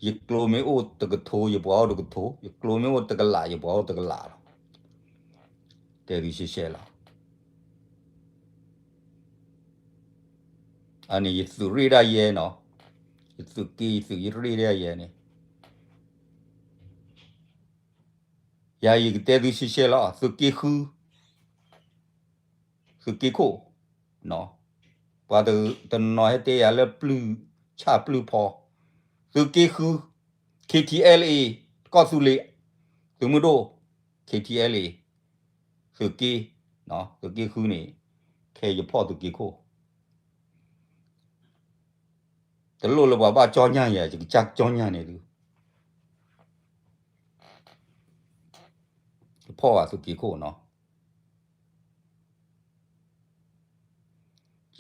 ယကျိမ့ၢ်အိၣ်တကထိ ယပှၤအိၣ်တကထိ, ယကျိမ့ၢ်အိၣ်တကလး ယပှၤအိၣ်တကလးလီၤ. တဲသုရှဲရှဲလီၤ. အန့ၣ်ယသုးရ့ၣ်ဒၣ်ယဲနီၤ, ယသုးက့ယသုးရ့ၣ်ဒၣ်ယဲန့ၣ် ယၤယကတဲသုရှဲရှဲလီၤ, သုးက့ဃု, သုးက့ခိၣ်, ပှၤတနီၤဟဲတဲယၤလၢပျုၢ်ဆၣ်ပျုၢ်ဖီ, သုးက့ဃု, K T L A, ကီၢ်သူလ့ၤ, သုးမုၢ်ဒိၣ်, K T L A, သုးက့, သုးက့ဃုန့ၣ်, ခဲယဖီၣ်သုးက့ခိၣ် တလိၣ်လၢပှၤဘၣ်ကၠီညၣ်ယၤ, ယကစၢ်ကၠီညၣ်န့ၣ်သု, ယဖီၣ်ဘၣ်သုးက့ခိၣ်နီၤ,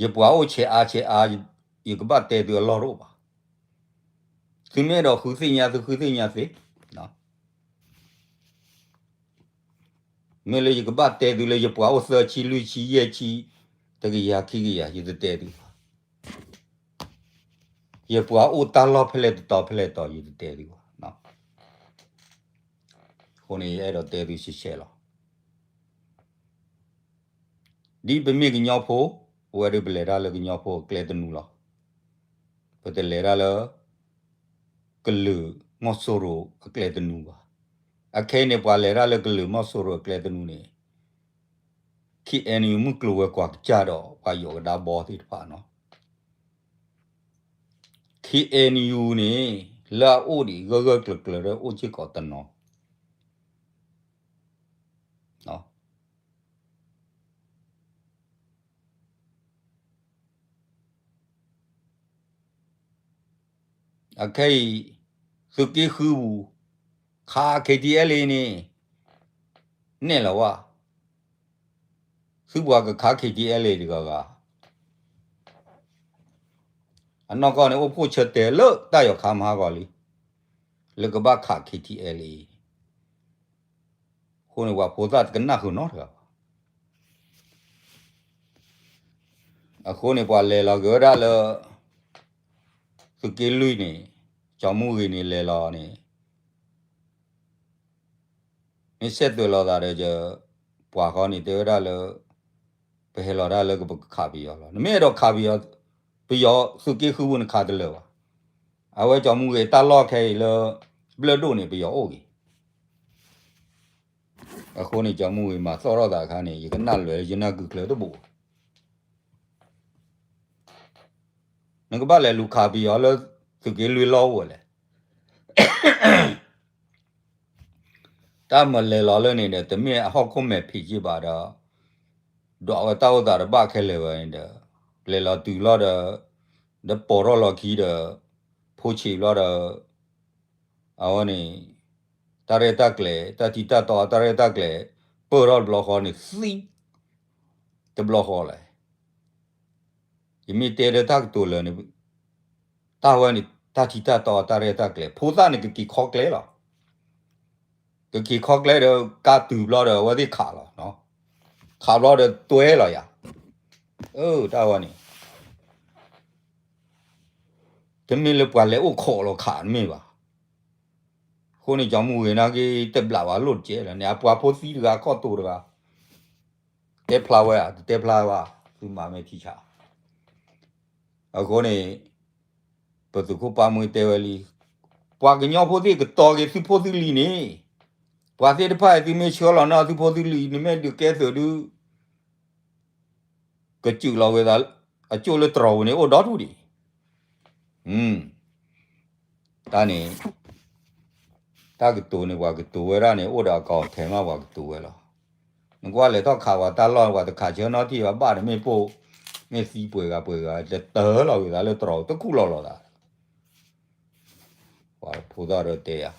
ယပှၤအိၣ်ဆဲးအါဆဲးအါ, ယကဘၣ်တဲသုအလီၢ်တအိၣ်ဘၣ်. သုမ့ၢ်အဲၣ်ဒိးဃုသ့ၣ်ညါ သုဃုသ့ၣ်ညါသ့, မ့ၢ်လၢယကဘၣ်တဲသုလၢယပှၤအိၣ်သၢဆံလွံၢ်ဆံယဲၢ်ဆံ တကယၤခံကယၤ ယတတဲသုဘၣ်. ယပှၤအိၣ်တၢ်လီၢ်ဖဲလဲၣ်တတီၤဖဲလဲၣ်တတီၤ ယတတဲသုဘၣ်. အဃိန့ၣ် ယအဲၣ်ဒိးတဲသုရှဲရှဲလီၤ. ဒ်ပမ့ၢ်ကညီဖိ, အဝဲဒၣ်ပလဲၤတၢ်လၢကညီဖိအကျဲတနူလီၤ. ပတလဲၤတၢ်လၢ ကလုာ်မီၢ်စိရိၤအကျဲတနူဘၣ်. အခဲအံၤန့ၣ် ပှၤလဲၤတၢ်လၢကလုာ်မီၢ်စိရိၤအကျဲတနူန့ၣ် ခ့ၣ်အဲၣ်ယူၣ် မုၢ်ကျိၤဝဲၤကွာ်ကစၢ်ဒီး ပှၤယိၤကဒါဘီသ့ၣ်တဖၣ်နီၤ. ခ့ၣ်အဲၣ်ယူၣ်န့ၣ် လၢအအိၣ်ဒံး ဂၢၢ်ဂၢၢ်ကျၢၤကျၢၤဒီး အိၣ်စ့ၢ်ကီးတနီၤ အခဲအံၤ သုးက့ဃုပူၤ ခး K T L A န့ၣ် နဲၣ်လီၤဝဲ, သုပှၤကခး K T L A တဂၤဂၤ, အနီၢ်ကီၢ်န့ၣ် အိၣ်ဖှိၣ်ဆၢတဲာ်လၢတၢ်ယီၤခါမဟါဂီၤလံ, လၢကဘၣ်ခး K T L A အံၤ, အဃိန့ၣ် ပှၤဖိသၣ်တကနၣ်ဃုာ်နီတဂၤဘၣ်. အဃိန့ၣ် ပှၤလဲၤလီၤက့ၤဝဲဒၣ်လၢ သုးက့လွံၢ်န့ၣ်, ကၠီမုၢ်ဂ့ၤန့ၣ် လဲၤလီၤန့ၣ် မ့ၢ်ဆဲးသွဲၣ်လီၤသးဒီး ပှၤဃီန့ၣ် တဲဝဲဒၣ်လၢ ပဟဲလီၤတၢ်လၢပကခးပယီၤလီၤ. နမ့ၢ်အဲၣ်ဒိးခးပယီၤ, ပယီၤသုးက့ဃုပူၤနခးတလၢာ်ဘၣ်. အဝဲကၠီမုၢ်ဂ့ၤတၢ်လီၢ်ခဲအံၤလၢ ဘျၢၣ်ဒိၣ်န့ၣ် ပယီၤအိၣ်ဂ့ၤ. အဃိန့ၣ် ကၠီမုၢ်ဂ့ၤမၤသီၣ်ထီၣ်သးအခါန့ၣ် ယကနၣ်လွဲၤလၢယနၢ်ကုချၢတဘိ နကဘၣ်လဲၤလူၤခးပယီၤလၢသုးက့လွံၢ်လီၢ်အိၣ်ဝဲလဲၣ်. တၢ်မၤလဲၤလီၤလၢန့ၣ်ဒီး တမ့ၢ်အဟီၣ်ခိၣ်မဲာ်ဖံးက့ဘၣ်ဒီး, ဒွးဝဲတၢ်အိၣ်သးတဘၣ်ခဲလၢာ်ဝဲန့ၣ်ဒီး, လဲၤလီၤတုၤလီၤဒီး, ဒီးပိာ်ထီၣ်လီၤခံဒီး, ဖိဆံးဘျီဒီး, အဝဲန့ၣ်, တၢ်ရဲၣ်တၢ်ကျဲၤ, တၢ်ထံတၢ်တီ တၢ်ရဲၣ်တၢ်ကျဲၤ, ပၢၢ်ထီၣ်တဘျီဃီန့ၣ်သံ, တဘျီဃီလဲၣ်. ယမ့ၢ်တဲဒီးတၢ်ကတိၤလၢာ်န့ၣ်, တၢ်ဝဲန့ၣ် တၢ်ထံတၢ်တီတၢ်ရဲၣ်တၢ်ကျဲၤ, ဖိသၣ်န့ၣ်ကက့ၤခီကျဲလီၤ. ကက့ၤခီကျဲဒီးကါတုၤဘျီဒီးအဝဲသ့ၣ်ခးလီၤ. ခးဘျီဒီးတွဲလီၤယၤ. အၢ တၢ်ဝဲန့ၣ် တမ့ၢ်လၢပှၤလဲၤအိၣ်ခိးလီၤခးတမ့ၢ်ဘၣ်. အဃိန့ၣ် ကၠီမုၢ်ဂ့ၤနာ်က့ တဘျးဘၣ်လိၣ်တကဲလၢၤန့ၣ် အပှၤဖိသံတဂၤခီၣ်တိၤတဂၤ တဲဖျါဝဲဧါ, တတဲဖျါဘၣ်, သုမၤမ့ၢ်ထံဆး. အဃိန့ၣ် ပသုးခိၣ်ပၢ်မွေးတဲဝဲလံ, ပှၤကညီဖိသ့ၣ်ကတီၤက့ၤသုးဖိသုးလံၤန့ၣ်, ပှၤသ့ၣ်တဖၣ်အံၤသုမ့ၢ်ဆှၢလီၤနီၢ်သုးဖိသုးလံၤ နမ့ၢ်ဒုးကဲသုးဒုး ကစူးလီၤဝဲသး, အကၠိၣ်လၢတြီၤပူၤန့ၣ် အိၣ်ဒီဒူၣ်ဒံး. တၢ်န့ၣ်, တၢ်ကတိၤန့ၣ် ပှၤကတိၤဝဲဒၣ်န့ၣ် အိၣ်ဒီးအကီၢ်ထဲမး ပှၤကတိၤဝဲလီၤ. နကွၢ်လဲၤထီၣ်ခးပှၤတၢ်လီၢ် ပှၤတခးဆၢနီတထံၣ်ဘၣ် ဘၣ်ဒီးမ့ၢ်ပိၢ်, မ့ၢ်သံပှဲၤဂၤပှဲၤဂၤ တတၢၢ်လီၤဝဲသးလၢတြီၤ တခူၣ်လီၤလီၤသး ပှၤဖိသၣ်ဒီးတဲယၤ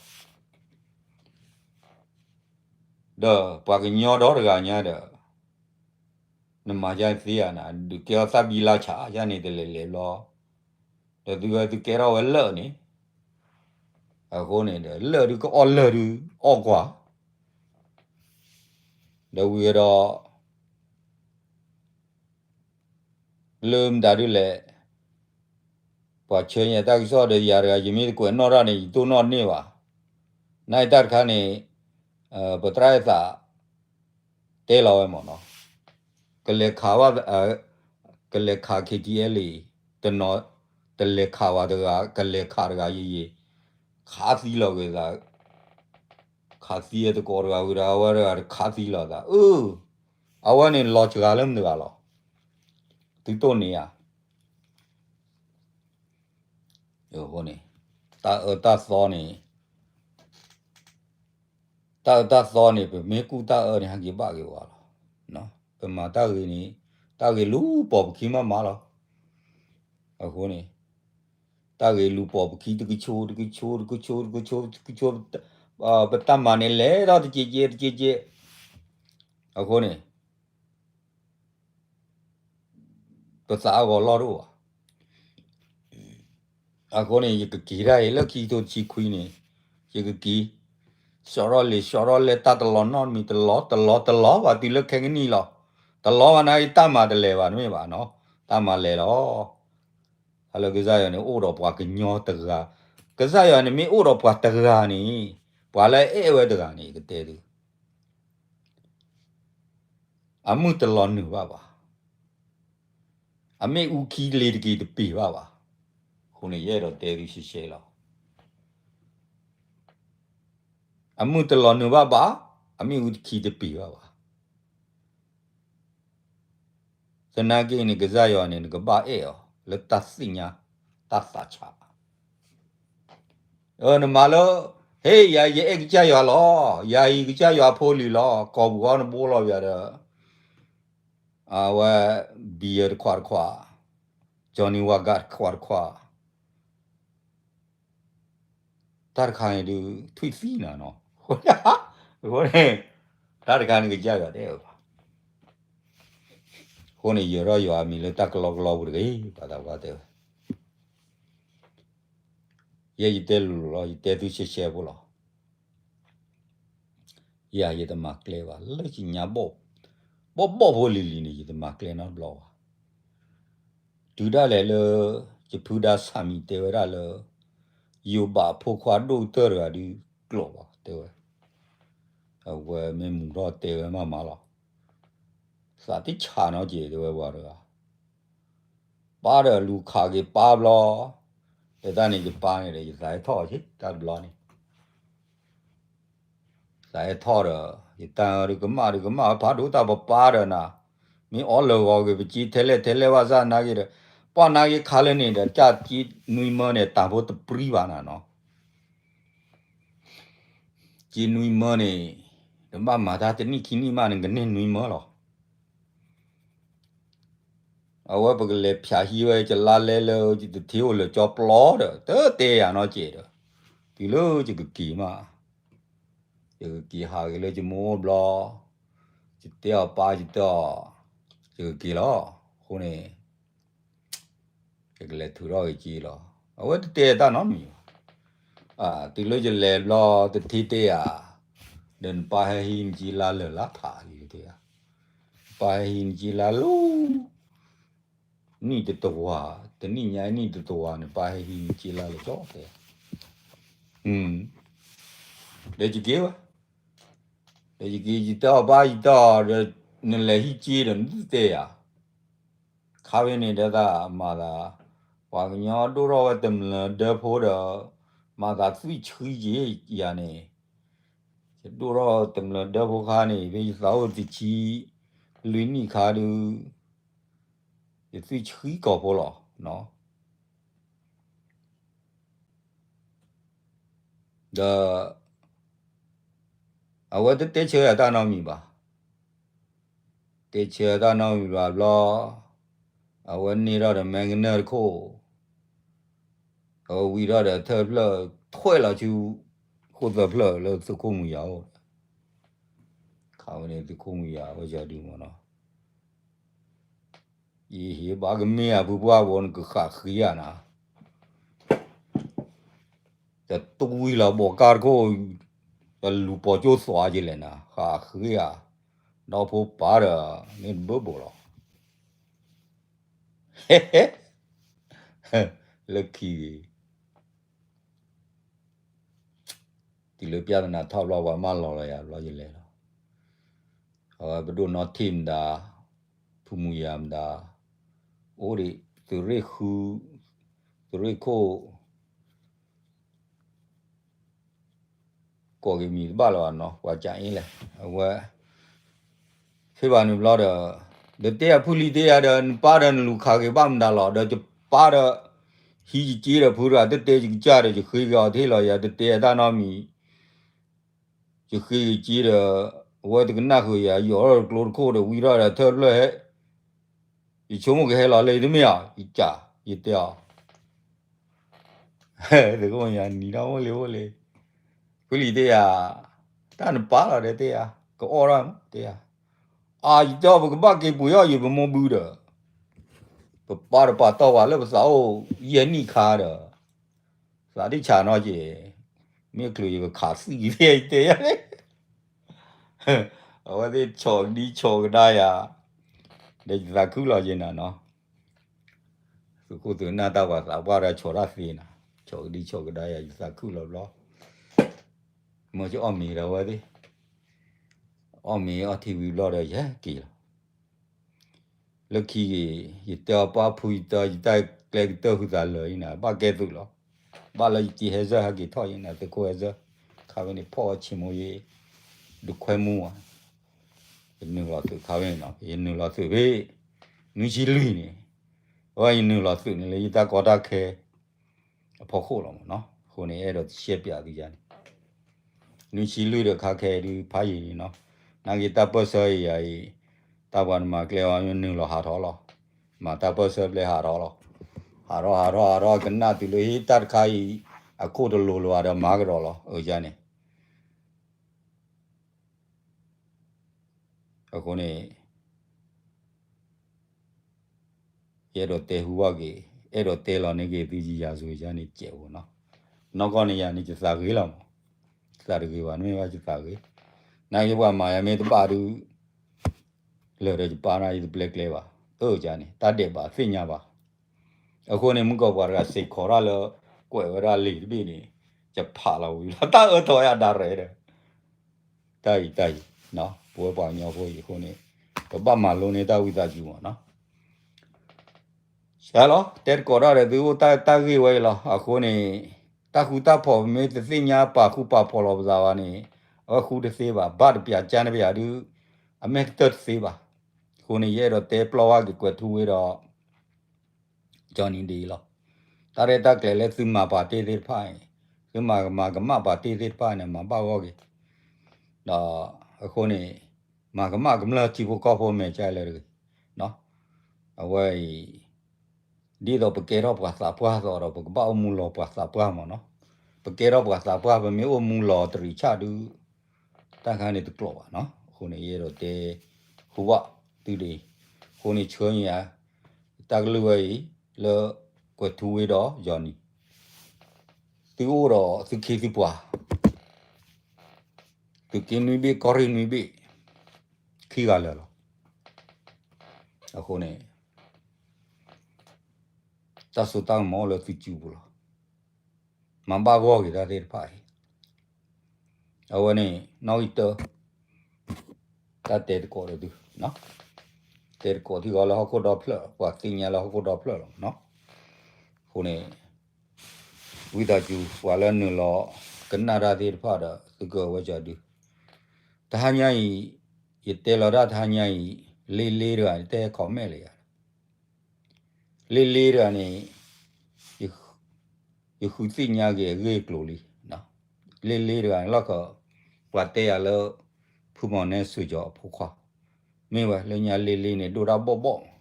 ဒီးပှၤကညီဒီတဂၤညါဒီး နမၤယၤသ့ဧါနၤ, ဒုးကဲအီၣ်သၣ်ဘံလါဆးယၤန့ၣ် တလဲၤလဲၤဘျီ, ဒီးသုဝဲသုကဲထီၣ်ဝဲလၢာ်န့ၣ်, အဃိန့ၣ်ဒီး လၢာ်ဒုးကအီၣ်လၢာ်ဒုးအီၣ်ကွၢ်, ဒီးဝံၤဒီး လၢမတၤဒုလဲၣ်, ပှၤဆှၢညါတၢ်ကစီၣ်ဒီးယၤတဂၤ ယမ့ၢ်တကွဲးနီၣ်တၢ်န့ၣ် ယတိၢ်နီၣ်န့ၢ်ဘၣ်. နာ်အံၤတၢ်တခါန့ၣ် ပသရၣ်အဲၣ်သး တဲလီၤဝဲမ့ၢ်နီၤ, ကလဲၤခးဝဲ, ကလဲၤခး K T L A တနီၤ, တလဲၤခးဝဲတဂၤ ကလဲၤခးတဂၤယံၤယံၤ, ခးသံလီၤက့ၤသး, ခးသံတကိးတဂၤဝံၤဒီး အဝဲတဂၤတခးသံလီၤသး, အၢ အဝဲန့ၣ်လီၤစှၤလၢမတၤတဂၤလီၤ. သုတိၢ်န့ၢ်ဧါ. အဃိန့ၣ် တၢ်အၢတၢ်သီန့ၣ်, တၢ်အၢတၢ်သီန့ၣ် ပမ့ၢ်ကူၣ်တၢ်အၢန့ၣ် ဟဲက့ၤဘၣ်က့ၤဝဲလီၤ. ပမၤတၢ်ဂ့ၤန့ၣ် တၢ်ဂ့ၤလူၤပိာ်ပခံမးမးလီၤ. အဃိန့ၣ် တၢ်ဂ့ၤလူၤပိာ်ပခံ တကဆိ တကဆိ တကဆိ တကဆိ တကဆိ, ပတၢ်မၤန့ၣ်လဲၤထီၣ်တကဲးကဲးတကဲးကဲး, အဃိန့ၣ် ပသးအဂီၤလီၢ်တအိၣ်ဘၣ်. အဃိန့ၣ် ယကက့ၤတၢ်အံၤလၢခံကထိတဆံခွံန့ၣ်, ယကက့ၤ, ဆှီထီၣ်လံာ်ဆှီထီၣ်လဲၢ် တၢ်တလီၤနီတမံၤ တလီၤ တလီၤ တလီၤဘၣ်တုၤလၢခဲကနံၣ်လီၤ. တလီၤဘၣ်နာ်က့ တၢ်မၤတလဲၤဘၣ် တမ့ၢ်ဘၣ်နီၤ, တၢ်မၤလဲၤလီၤ. အလၢကစၢ်ယွၤန့ၣ်အိၣ်ဒီးပှၤကညီတဂၤ, ကစၢ်ယွၤန့ၣ်မ့ၢ်အိၣ်ဒီးပှၤတဂၤန့ၣ်, ပှၤလၢအအဲၣ်ဝဲတဂၤန့ၣ် ယကတဲသု, အမုၢ်တလီၤနုာ်ဘၣ်ဘၣ်, အမ့ၣ်အူခံလ့ၤတက့ၤတပ့ၤဘၣ်ဘၣ်. အဃိန့ၣ်ယအဲၣ်ဒိးတဲသုရှဲရှဲလီၤ. အမုၢ်တလီၤနုာ်ဘၣ်ဘၣ်, အမ့ၣ်အူခံတပ့ၤဘၣ်ဘၣ်. သနာ်က့န့ၣ် ကစၢ်ယွၤန့ၣ် နကဘၣ်အဲၣ်အီၤလၢတၢ်သ့ၣ်ညါ, တၢ်သးဆး, နမၤလၢ, ဟ့ၣ်ယၤယအဲၣ်ကစၢ်ယွၤလီၤ, ယၤအံၤကစၢ်ယွၤဖိလံၤလီၤ, ကိာ်ပူၤဃီနဘိလီၤယၤဒီး, အဝဲ, beer တခွးတခွး, Johnnie Walker တခွးတခွး တၢ်တခါန့ၣ်ဒုး ထွံၣ်သံနၤနီၤ, အဃိန့ၣ်, တၢ်တခါန့ၣ်ကစၢ်ယွၤတအဲၣ်ဝဲဘၣ်. အဃိန့ၣ် ယၢၤထီၣ်ယွၤအမံၤလၢတၢ်ကလီကလီပူၤတဂ့ၤ, ပှၤသးပှၢ်တဲဝဲ, ယဲယတဲလိၤလိၤလီၤ, ယတဲသုရှဲရှဲဖိလီၤ. ယၤယတမၤကျဲဘၣ်, လၢယညါ, ဘီၣ်ဘီၣ်ဖိလံၤလံၤန့ၣ် ယတမၤကျဲနီတဘျီဘၣ်. တုၤဒၣ်လဲာ်လၢ, ယဖုဒါဆၣ်မံၤတဲဝဲဒၣ်လၢ, ယိၤဘးဖိခွါဒိၣ်ကတၢၢ်တဂၤဒုးကျိာ်ဘၣ်တဲဝဲ, အဝဲမ့ၢ်မူၤထီၣ်တဲဝဲမးမးလီၤ. သးတဆးနီက့ၤတဲဝဲပှၤတဂၤ ပၢ်ဒီးလူၤခးက့ၤပၢ်ဘျီ, လၢတၢ်န့ၣ်ယပၢ်န့ၣ်ဒီး ယသးဟဲထီၣ်က့ၤတၢ်တဘျီန့ၣ်, သးဟဲထီၣ်ဒီး ယတၢ်ဒုးကမၣ်ဒုးကမၣ် ဖးဒိၣ်တၢ်ပပၢ်ဒီးနၤ, မ့ၢ်အီလၢာ်ဂီၤက့ၤ ပစ့ထဲလဲၣ်ထဲလဲၣ်ဘၣ်ဆၣ်နာ်က့ၤဒီး, ပှၢ်နာ်က့ၤခးလၢန့ၣ်ဒီး ကၢ်က့နွံမၢန့ၣ် တၢ်ဖိတပြံဘၣ်နၤနီၤ က့နွံမၢန့ၣ်, နဘၣ်မၤတၢ်တနံၣ်ခံနံၣ်မးန့ၣ် ကန့ၢ်နွံမၢလီၤ. အဝဲပကလဲၤဖၠးဟံးဝဲ ယလါလဲလၢ ယတထံၣ်အိၣ်လၢကၠီပျီဒီး တတဲယၤနီတစဲးဒီး, တုၤလၢယကက့ၤမး, ယကက့ၤဟးဂ့ၤလၢယမိၢ်အိၣ်ဘျီ, ယတဲအီၤပၢ်ယတဲအီၤ, ယကက့ၤလီၤ. အဃိန့ၣ် ယကလဲၤထုးထီၣ်က့ၤက့လီၤ. အဝဲတတဲတၢ်နီတမံၤဘၣ်. တုၤလၢယလဲၤဘျီတထံၣ်တဲယၤ, ဒီးနပၢ်ဟဲဟံးနက့လါလၢာ်လါထးလံတဲယၤ, ပၢ်ဟဲဟံးနက့လါလၢ နံၣ်တတဝၤ, တနံၣ်ညါနံၣ်တတဝၤ နပၢ်ဟဲဟံးနက့လါလၢာ်ကၠီတဲယၤ, ဒီးယက့ၤဝဲ, ဒီးယက့ၤယတဲအီၤပၢ်ယတဲအီၤဒီး, နလဲၤဟံးက့ဒီးနတတဲယၤ ခါဝဲန့ၣ်ဒီးသးမၤသး, ပှၤကညီဒိၣ်ထီၣ်ဝဲတမျၢၢ်ဒၢဖိဒီး, မၤသးသွံၣ်ဆှံက့ယၤန့ၣ်, ယဒိၣ်ထီၣ်တမျၢၢ်ဒၢဖိခါန့ၣ် ဖဲယသးအိၣ်တဆံလွံၢ်နံၣ်ခါဒုး, ယသွံၣ်ဆှံကီၢ်ဖိလီၤ. ဒီး အဝဲတတဲဆၢယၤတၢ်နီတမံၤဘၣ်. တဲဆၢတၢ်နီတမံၤဘၣ်ဘျီ, အဝဲန့ၢ်ထီၣ်ဒီးမဲကနၢၢ်တခိၣ်, အဝဲဝံထီၣ်ဒီးထၢၣ်ဖျၢၣ်, ထွဲလီၤဆူ, ဃိၣ်သၢဖျၢၣ်လၢသုးခိၣ်မူၤယၤအိၣ်, ခးဝဲန့ၣ်သုးခိၣ်မူၤယၤဝဲယၤဒုးမ့ၢ်နီၤ ယဟ့ၣ်ဘၣ်ကမ့ၢ်အဖုပှၢ်ဘိ နကဃၣ်ဃ့ဧါနၤ, တတဝံၤလီၤဘီၣ်ကါတခိၣ်, တလူၤပိာ်ကၠိသွးက့လဲၣ်နၤ ဃၣ်ဃ့ဧါ, ဒီဖိပၢ်ဒီး, မ့ၢ်တဘၣ်ဘိၣ်လီၤ, လၢခံဂ့ၤ တုၤလၢပြဿနာထီၣ်ဘျီ ပှၤမၢလီၤလီၤယၤဘျီယလဲၤလီၤ, အဝဲပဒိၣ်နီထံၣ်မတၤ, ဖုမူၤယၤမတၤ, အိၣ်ဒံး, သုးရ့ၣ်ဃု, သုးရ့ၣ်ခိၣ် ကိးက့ၤမံၤတဘၣ်လၢၤဘၣ်နီၤ ပှၤကၠးအ့လဲၣ်, အဝဲ ဖဲဘၣ်န့ၣ်ဘျီဒီး, ဒီးတဲအဖုလံၤတဲယၤဒီး နပၢ်ဒီးနလူၤခးက့ၤဘၣ်မတၤလီၤ ဒီးယပၢ်ဒီး, ဟံးယက့ဒီးဖုတဂၤ တတဲယကစၢ်ဒီး ယဃ့က့ၤအီၤတဟ့ၣ်လီၤယၤ တတဲအတၢ်နီတမံၤ, ယဃ့က့ၤက့ဒီး, အဝဲတကနၣ်ဃုာ်ယၤ ယီၤထီၣ်တကျိတခိၣ်ဒီး ဝံထီၣ်ဒီးထၢၣ်ဖျၢၣ်ဟဲ ယဆိကမိၣ်ကဟဲလီၤလၢယတမ့ၢ်ဧါ, ယကး, ယတဲအီၤ, သုးခိၣ်မူၤယၤနံၤထီၣ်အိၣ်လံအိၣ်လံ, ဖုလံၤတဲယၤ, တၢ်နပၢ်လီၤဒီးတဲယၤ, ကအီၣ်ဒၣ်တဲယၤ, အါယတဲအီၤ ပကဘၣ်က့ၤပှ့ၤအီၣ်ယံၤပမိၢ်ဘုဒီး, ပပၢ်တပာ်တီၢ်ပှၤလၢပသးအိၣ်ယဲၢ်နံၣ်ခါဒီး သးဒ့ၣ်ဆၣ်နီက့ၤ, မ့ၢ်ချုးယကခးသံၣ်က့ၤဖဲယတဲယၤန့ၣ်, အဝဲသ့ၣ်ဆီၣ်ကဒံဆီၣ်ကဒါယၤ, ဒီးယသးခုလီၤယဲၢ်နၤနီၤ, သုးခိၣ်သုးနၢ်တၢ်ပှၤသးပှၢ်ဒီးဆီၣ်တၢ်သ့နၤ, ဆီၣ်ကဒံဆီၣ်ကဒါယၤ ယသးခုလီၤဘျီ, မ့ၢ်ကအီၣ်မ့ၤဒီးဝဲသ့ၣ်, အီၣ်မ့ၤအီထံဝံၤဘျီဒီးယဟဲက့ၤလီၤ. လၢခံဂ့ၤ ယတဲအီၤပှၢ်ဖု ယတဲယတၢ်ကျဲကတၢၢ်ဟုသးလၢာ်အံၤန့ၣ် ဘၣ်ကဲသုးလီၤ. ဘၣ်လၢယတံၤဟဲစၢၢ်ဟဲက့ၤထီၣ်အံၤန့ၣ် သုးခိၣ်ဟဲစၢၢ်, ခါဝဲန့ၣ်ဖီၣ်ဝဲဆ့မိၢ်ယ့ၣ်, ဒုးခွဲမူဧါ, ယနုာ်လီၤသုးခါဝဲန့ၣ်နီၤ, ယနုာ်လီၤသုးဖဲ နွံဆံလွံၢ်န့ၣ်, အဝဲယနုာ်လီၤသုးန့ၣ်လၢယတၢ်ကီတၢ်ခဲ အဖီခိၣ်လီၤမ့ၢ်နီၤ. အဃိန့ၣ် အဲၣ်ဒိးရှဲပၠးသုယၤန့ၣ် နွံဆံလွံၢ်ဒီးခါခဲဒုးဖးယံာ်န့ၣ်နီၤ, နာ်က့တၢ်ပၢၢ်ဆၢအံၤယၤအံၤ, တၢ်ပှၤတမၤကျဲအီၤ နုာ်လီၤဟးထီၣ်လီၤ, မၤတၢ်ပၢၢ်ဆၢဘျဲဟးထီၣ်လီၤ, ဟးထီၣ်ဟးထီၣ်ဟးထီၣ် ကနၣ်တုၤလၢဟ့ၣ်တၢ်တခါအံၤ, အခိၣ်တလိၤလၢၤဘၣ်ဒီးမၤကဒီးလီၤ အယၤန့ၣ် အဃိန့ၣ် ယအဲၣ်ဒိးတဲဟူဘၣ်က့ၤ, အဲၣ်ဒိးတဲလီၤန့ၢ်က့ၤသုယၤစူၤယၤန့ၣ်ကဲးဖိနီၤ, နီၢ်ကီၢ်န့ၣ်ယၤန့ၣ်ယသးဂ့ၤလီၤမး, ယသးတဂ့ၤဘၣ် နမ့ၢ်ဘၣ်ယသးဂ့ၤ, နာ်က့ပှၤမၤယၤမ့ၢ်တဘၣ်ဒုး လၢာ်ဒီးယပၢ်န့ၣ်ယတပျဲကျဲဘၣ်, အၢယၤန့ၣ် တၢ်ဒဲးဘးသ့ၣ်ညါဘၣ်, အဃိန့ၣ် မုၢ်ကီၢ်ပှၤတဂၤစ့ၢ်ကီးတၢ်လၢ ကွဲးဝဲဒၣ်လံာ်တဘ့ၣ်န့ၣ်, ယဖးလီၤဝံၤလီၤ တၢ်အၢထီၣ်ယၤဒၣ်ရဲၣ်ဒီး တၢ်အံၤတၢ်အံၤ, ပဝဲပှၤကညီဖိအံၤအဃိန့ၣ်, ပဘၣ်မၤလိန့ၢ်တၢ်ဝံသးစူၤမးနီၤ, ဆဲးလီၤ တဲတကိးတၢ်ဒီးသုအိၣ်တၢ်တၢ်ဂ့ၢ်ဝဲအံၤလီၤ. အဃိန့ၣ် တၢ်ဃူတၢ်ဖိးပမ့ၢ်တသ့ၣ်ညါပာ်ဃူပာ်ဖိးလီၤပသးဘၣ်န့ၣ်, အဝဲဃူတသ့ဘၣ်, ဘၣ်တပျးကၢ်န့ၣ်ပယၤဒုး, အမဲာ်ကတၢၢ်တသ့ဘၣ်. အဃိန့ၣ် ယအဲၣ်ဒိးတဲပျီဝဲက့ၤကွဲးထူဝ့ဒီး ကၠီနံၤဒ်အံၤလီၤ. တၢ်ရဲၣ်တၢ်ကျဲၤလၢသုမၤပာ်တ့ၢ်သ့ၣ်တဖၣ်အံၤ, သုမၤကမၣ်ပာ်တ့ၢ်သ့ၣ်တဖၣ်န့ၣ် မၤဘၣ်ဂီၢ်က့ၤ, ဒီးအဃိန့ၣ် မၤကမၣ်ကမျၢၢ်ထံဖိကီၢ်ဖိမဲာ်ကၢ်လၢတဂ့ၤ, အဝဲအံၤ ဒ်သိးပကဲထီၣ်ပှၤသးပှၢ်သိးဒီး ပကဘၣ်အိၣ်မူလီၤပှၤသးပှၢ်မးနီၤ. ပကဲထီၣ်ပှၤသးပှၢ် ပမ့ၢ်အိၣ်မူလီၤတရံးဆၣ်ဒုး တၢ်ခါန့ၣ်တကျိၤဘၣ်နီၤ. အဃိန့ၣ် ယအဲၣ်ဒိးတဲ ဟူဘၣ်သုဒ်အံၤ, အဃိန့ၣ်ဆှၢန့ၢ်ယၤ တၢ်ကလုၢ်ဝဲအံၤ လၢကွဲးထူဝ့ဒီးယီၤနံၤ, သုအိၣ်ဒီးသုခ့သုပှၤ သုးက့နွံဘ့ၣ် ကီၢ်ရ့ၣ်နွံဘ့ၣ် ခံဂၤလၢာ်လီၤ. အဃိန့ၣ် တၢ်စိတၢ်ကမီၤအိၣ်လၢသုစုပူၤလီၤ. မၤဘၣ်ဂီၢ်က့ၤတၢ်သ့ၣ်တဖၣ်အံၤ, အဝဲန့ၣ် နီၣ်ဂံၢ်တၢ တၢ်တဲတကိးဒီးသု, တဲတကိးထံဂီၤလၢဟီၣ်ခိၣ်ဒီဖျၢၣ် ပှၤသ့ၣ်ညါလၢဟီၣ်ခိၣ်ဒီဖျၢၣ်လီၤနီၤ. အဃိန့ၣ် ဝံသးစူၤ ပှၤလၢနုာ်လီၤ ကနၣ်တၢ်သ့ၣ်တဖၣ်ဒီး သုကဝဲကၠီဒု, တဟါညါအံၤ ယတဲလီၤတၢ်တဟါညါအံၤ လ့လ့တဂၤ တဟဲ comment လၢယၤ လ့လ့တဂၤန့ၣ် ယဃုသ့ၣ်ညါက့ၤအဂ့ၢ်အကျိၤလံ. လ့လ့တဂၤန့ၣ်လီၤခီ ပှၤတဲယၤလၢ ဖုမီၤနဲစွ့ၤကၠီအဖိခွါ, မ့ၢ်ဝဲလၢညါလ့လ့န့ၣ် ဒိၣ်တၢ်ဘီၣ်ဘီၣ်မး,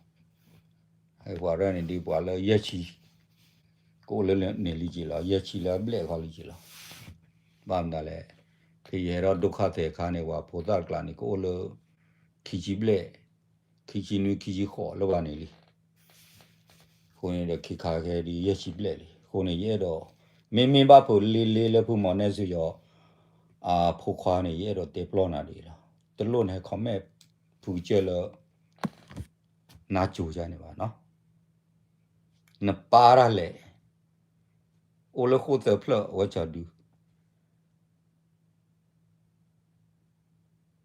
ပှၤရဲၣ်န့ၣ်ဒ်ပှၤလၢယဲၢ်ဆံ ကအိၣ်လၢန့ၣ်လံက့ၤလီၤ, ယဲၢ်ဆံလၢအဘျဲၣ်ခီလံက့ၤလီၤ. ဘၣ်မတၤလဲၣ်, ဖဲယဟဲထီၣ်ဒိၣ်ခါထဲအခါန့ၣ် ပှၤဖိသၣ်တကျါန့ၣ် ကအိၣ်လၢ ခံဆံဘျဲၣ် ခံဆံနွံ ခံဆံဃိးလၢပှၤန့ၣ်လံ. အဃိန့ၣ်ဒီး ခဲခါခဲဒုး ယဲၢ်ဆံဘျဲၣ်လံ. အဃိန့ၣ် ယအဲၣ်ဒိး မ့မ့ၢ်ဘၣ်ဖုးလ့လ့လၢဖုမီၤနဲစွ့ၤကၠီ အဖိခွါန့ၣ် ယအဲၣ်ဒိးတဲပျီနၤဒ်အံၤလီၤ. တလိၣ်နဟဲ comment ဖုကစၢၢ်လၢ နါစိၤယါန့ၣ်ဘၣ်နီၤ. နပၢ်တၢ်လဲၤ အိၣ်လၢဃိၣ်သၢဖျၢၣ်အဝဲကၠီဒု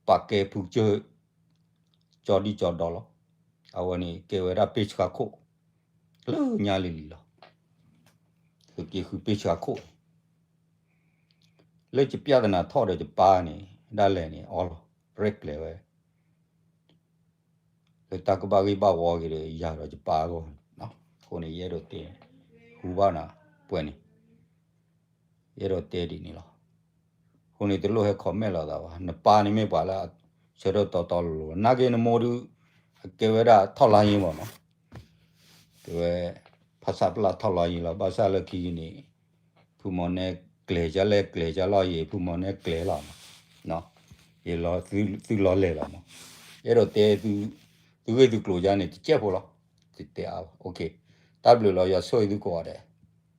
ပာ်ကဲဖုကစၢၢ် ကၠီဒံၣ်ကၠီဒီလီၤ. အဝဲန့ၣ်ကဲဝဲဒၣ်ပ့ၢ်ဆှါခိၣ် လၢညါလံၤလံၤလီၤ. သုးက့ဃုပ့ၢ်ဆှါခိၣ်န့ၣ် လၢယပျၢ်သနာ်ထီၣ်ဒီးယပၢ်န့ၣ် ဒၣ်လဲာ်န့ၣ် အီလီၤ ရဲၣ်ကျဲၤဝဲ လၢတၢ်ကဘၣ်ဂ့ၢ်ဘၣ်ဝီက့ၤဒီးယၤဒီးယပၢ်အဂီၢ်န့ၣ်. အဃိန့ၣ် ယအဲၣ်ဒိးတဲ ဟူဘၣ်နၤပှဲၤန့ၣ် ယအဲၣ်ဒိးတဲဒ်န့ၣ်လီၤ. အဃိန့ၣ် တလိၣ်ဟဲ comment လိာ်သးဘၣ်. နပၢ်န့ၣ်မ့ၢ်ပှၤလၢအဆၢထၢၣ်တီတီလိၤလိၤ နာ်က့နမိၢ်ဒုး အကဲဝဲဒၣ်ထီၣ်လါယ့မးနီၤ. ကဲဝဲ ဖဆပလ ထီၣ်လါယ့လီၤ. ဘၣ်ဆၣ်လၢခံက့ၤန့ၣ် ဖုမီၤနဲကျဲၤကလဲၣ်ကျဲၤကလီၢ်ယ့ၤ ဖုမီၤနဲကျဲၤလီၤမး ယလီၤသုလီၤလဲၤလီၤမး. အဲၣ်ဒိးတဲ သုဂ့ၢ်သုကျိၤယါန့ၣ် တကဲးဖိလီၤ. တတဲအါဘၣ်. တၢ်ဘျုးလီၤ ယွၤဆိၣ်ဂ့ၤသုကိးဂၤဒဲး.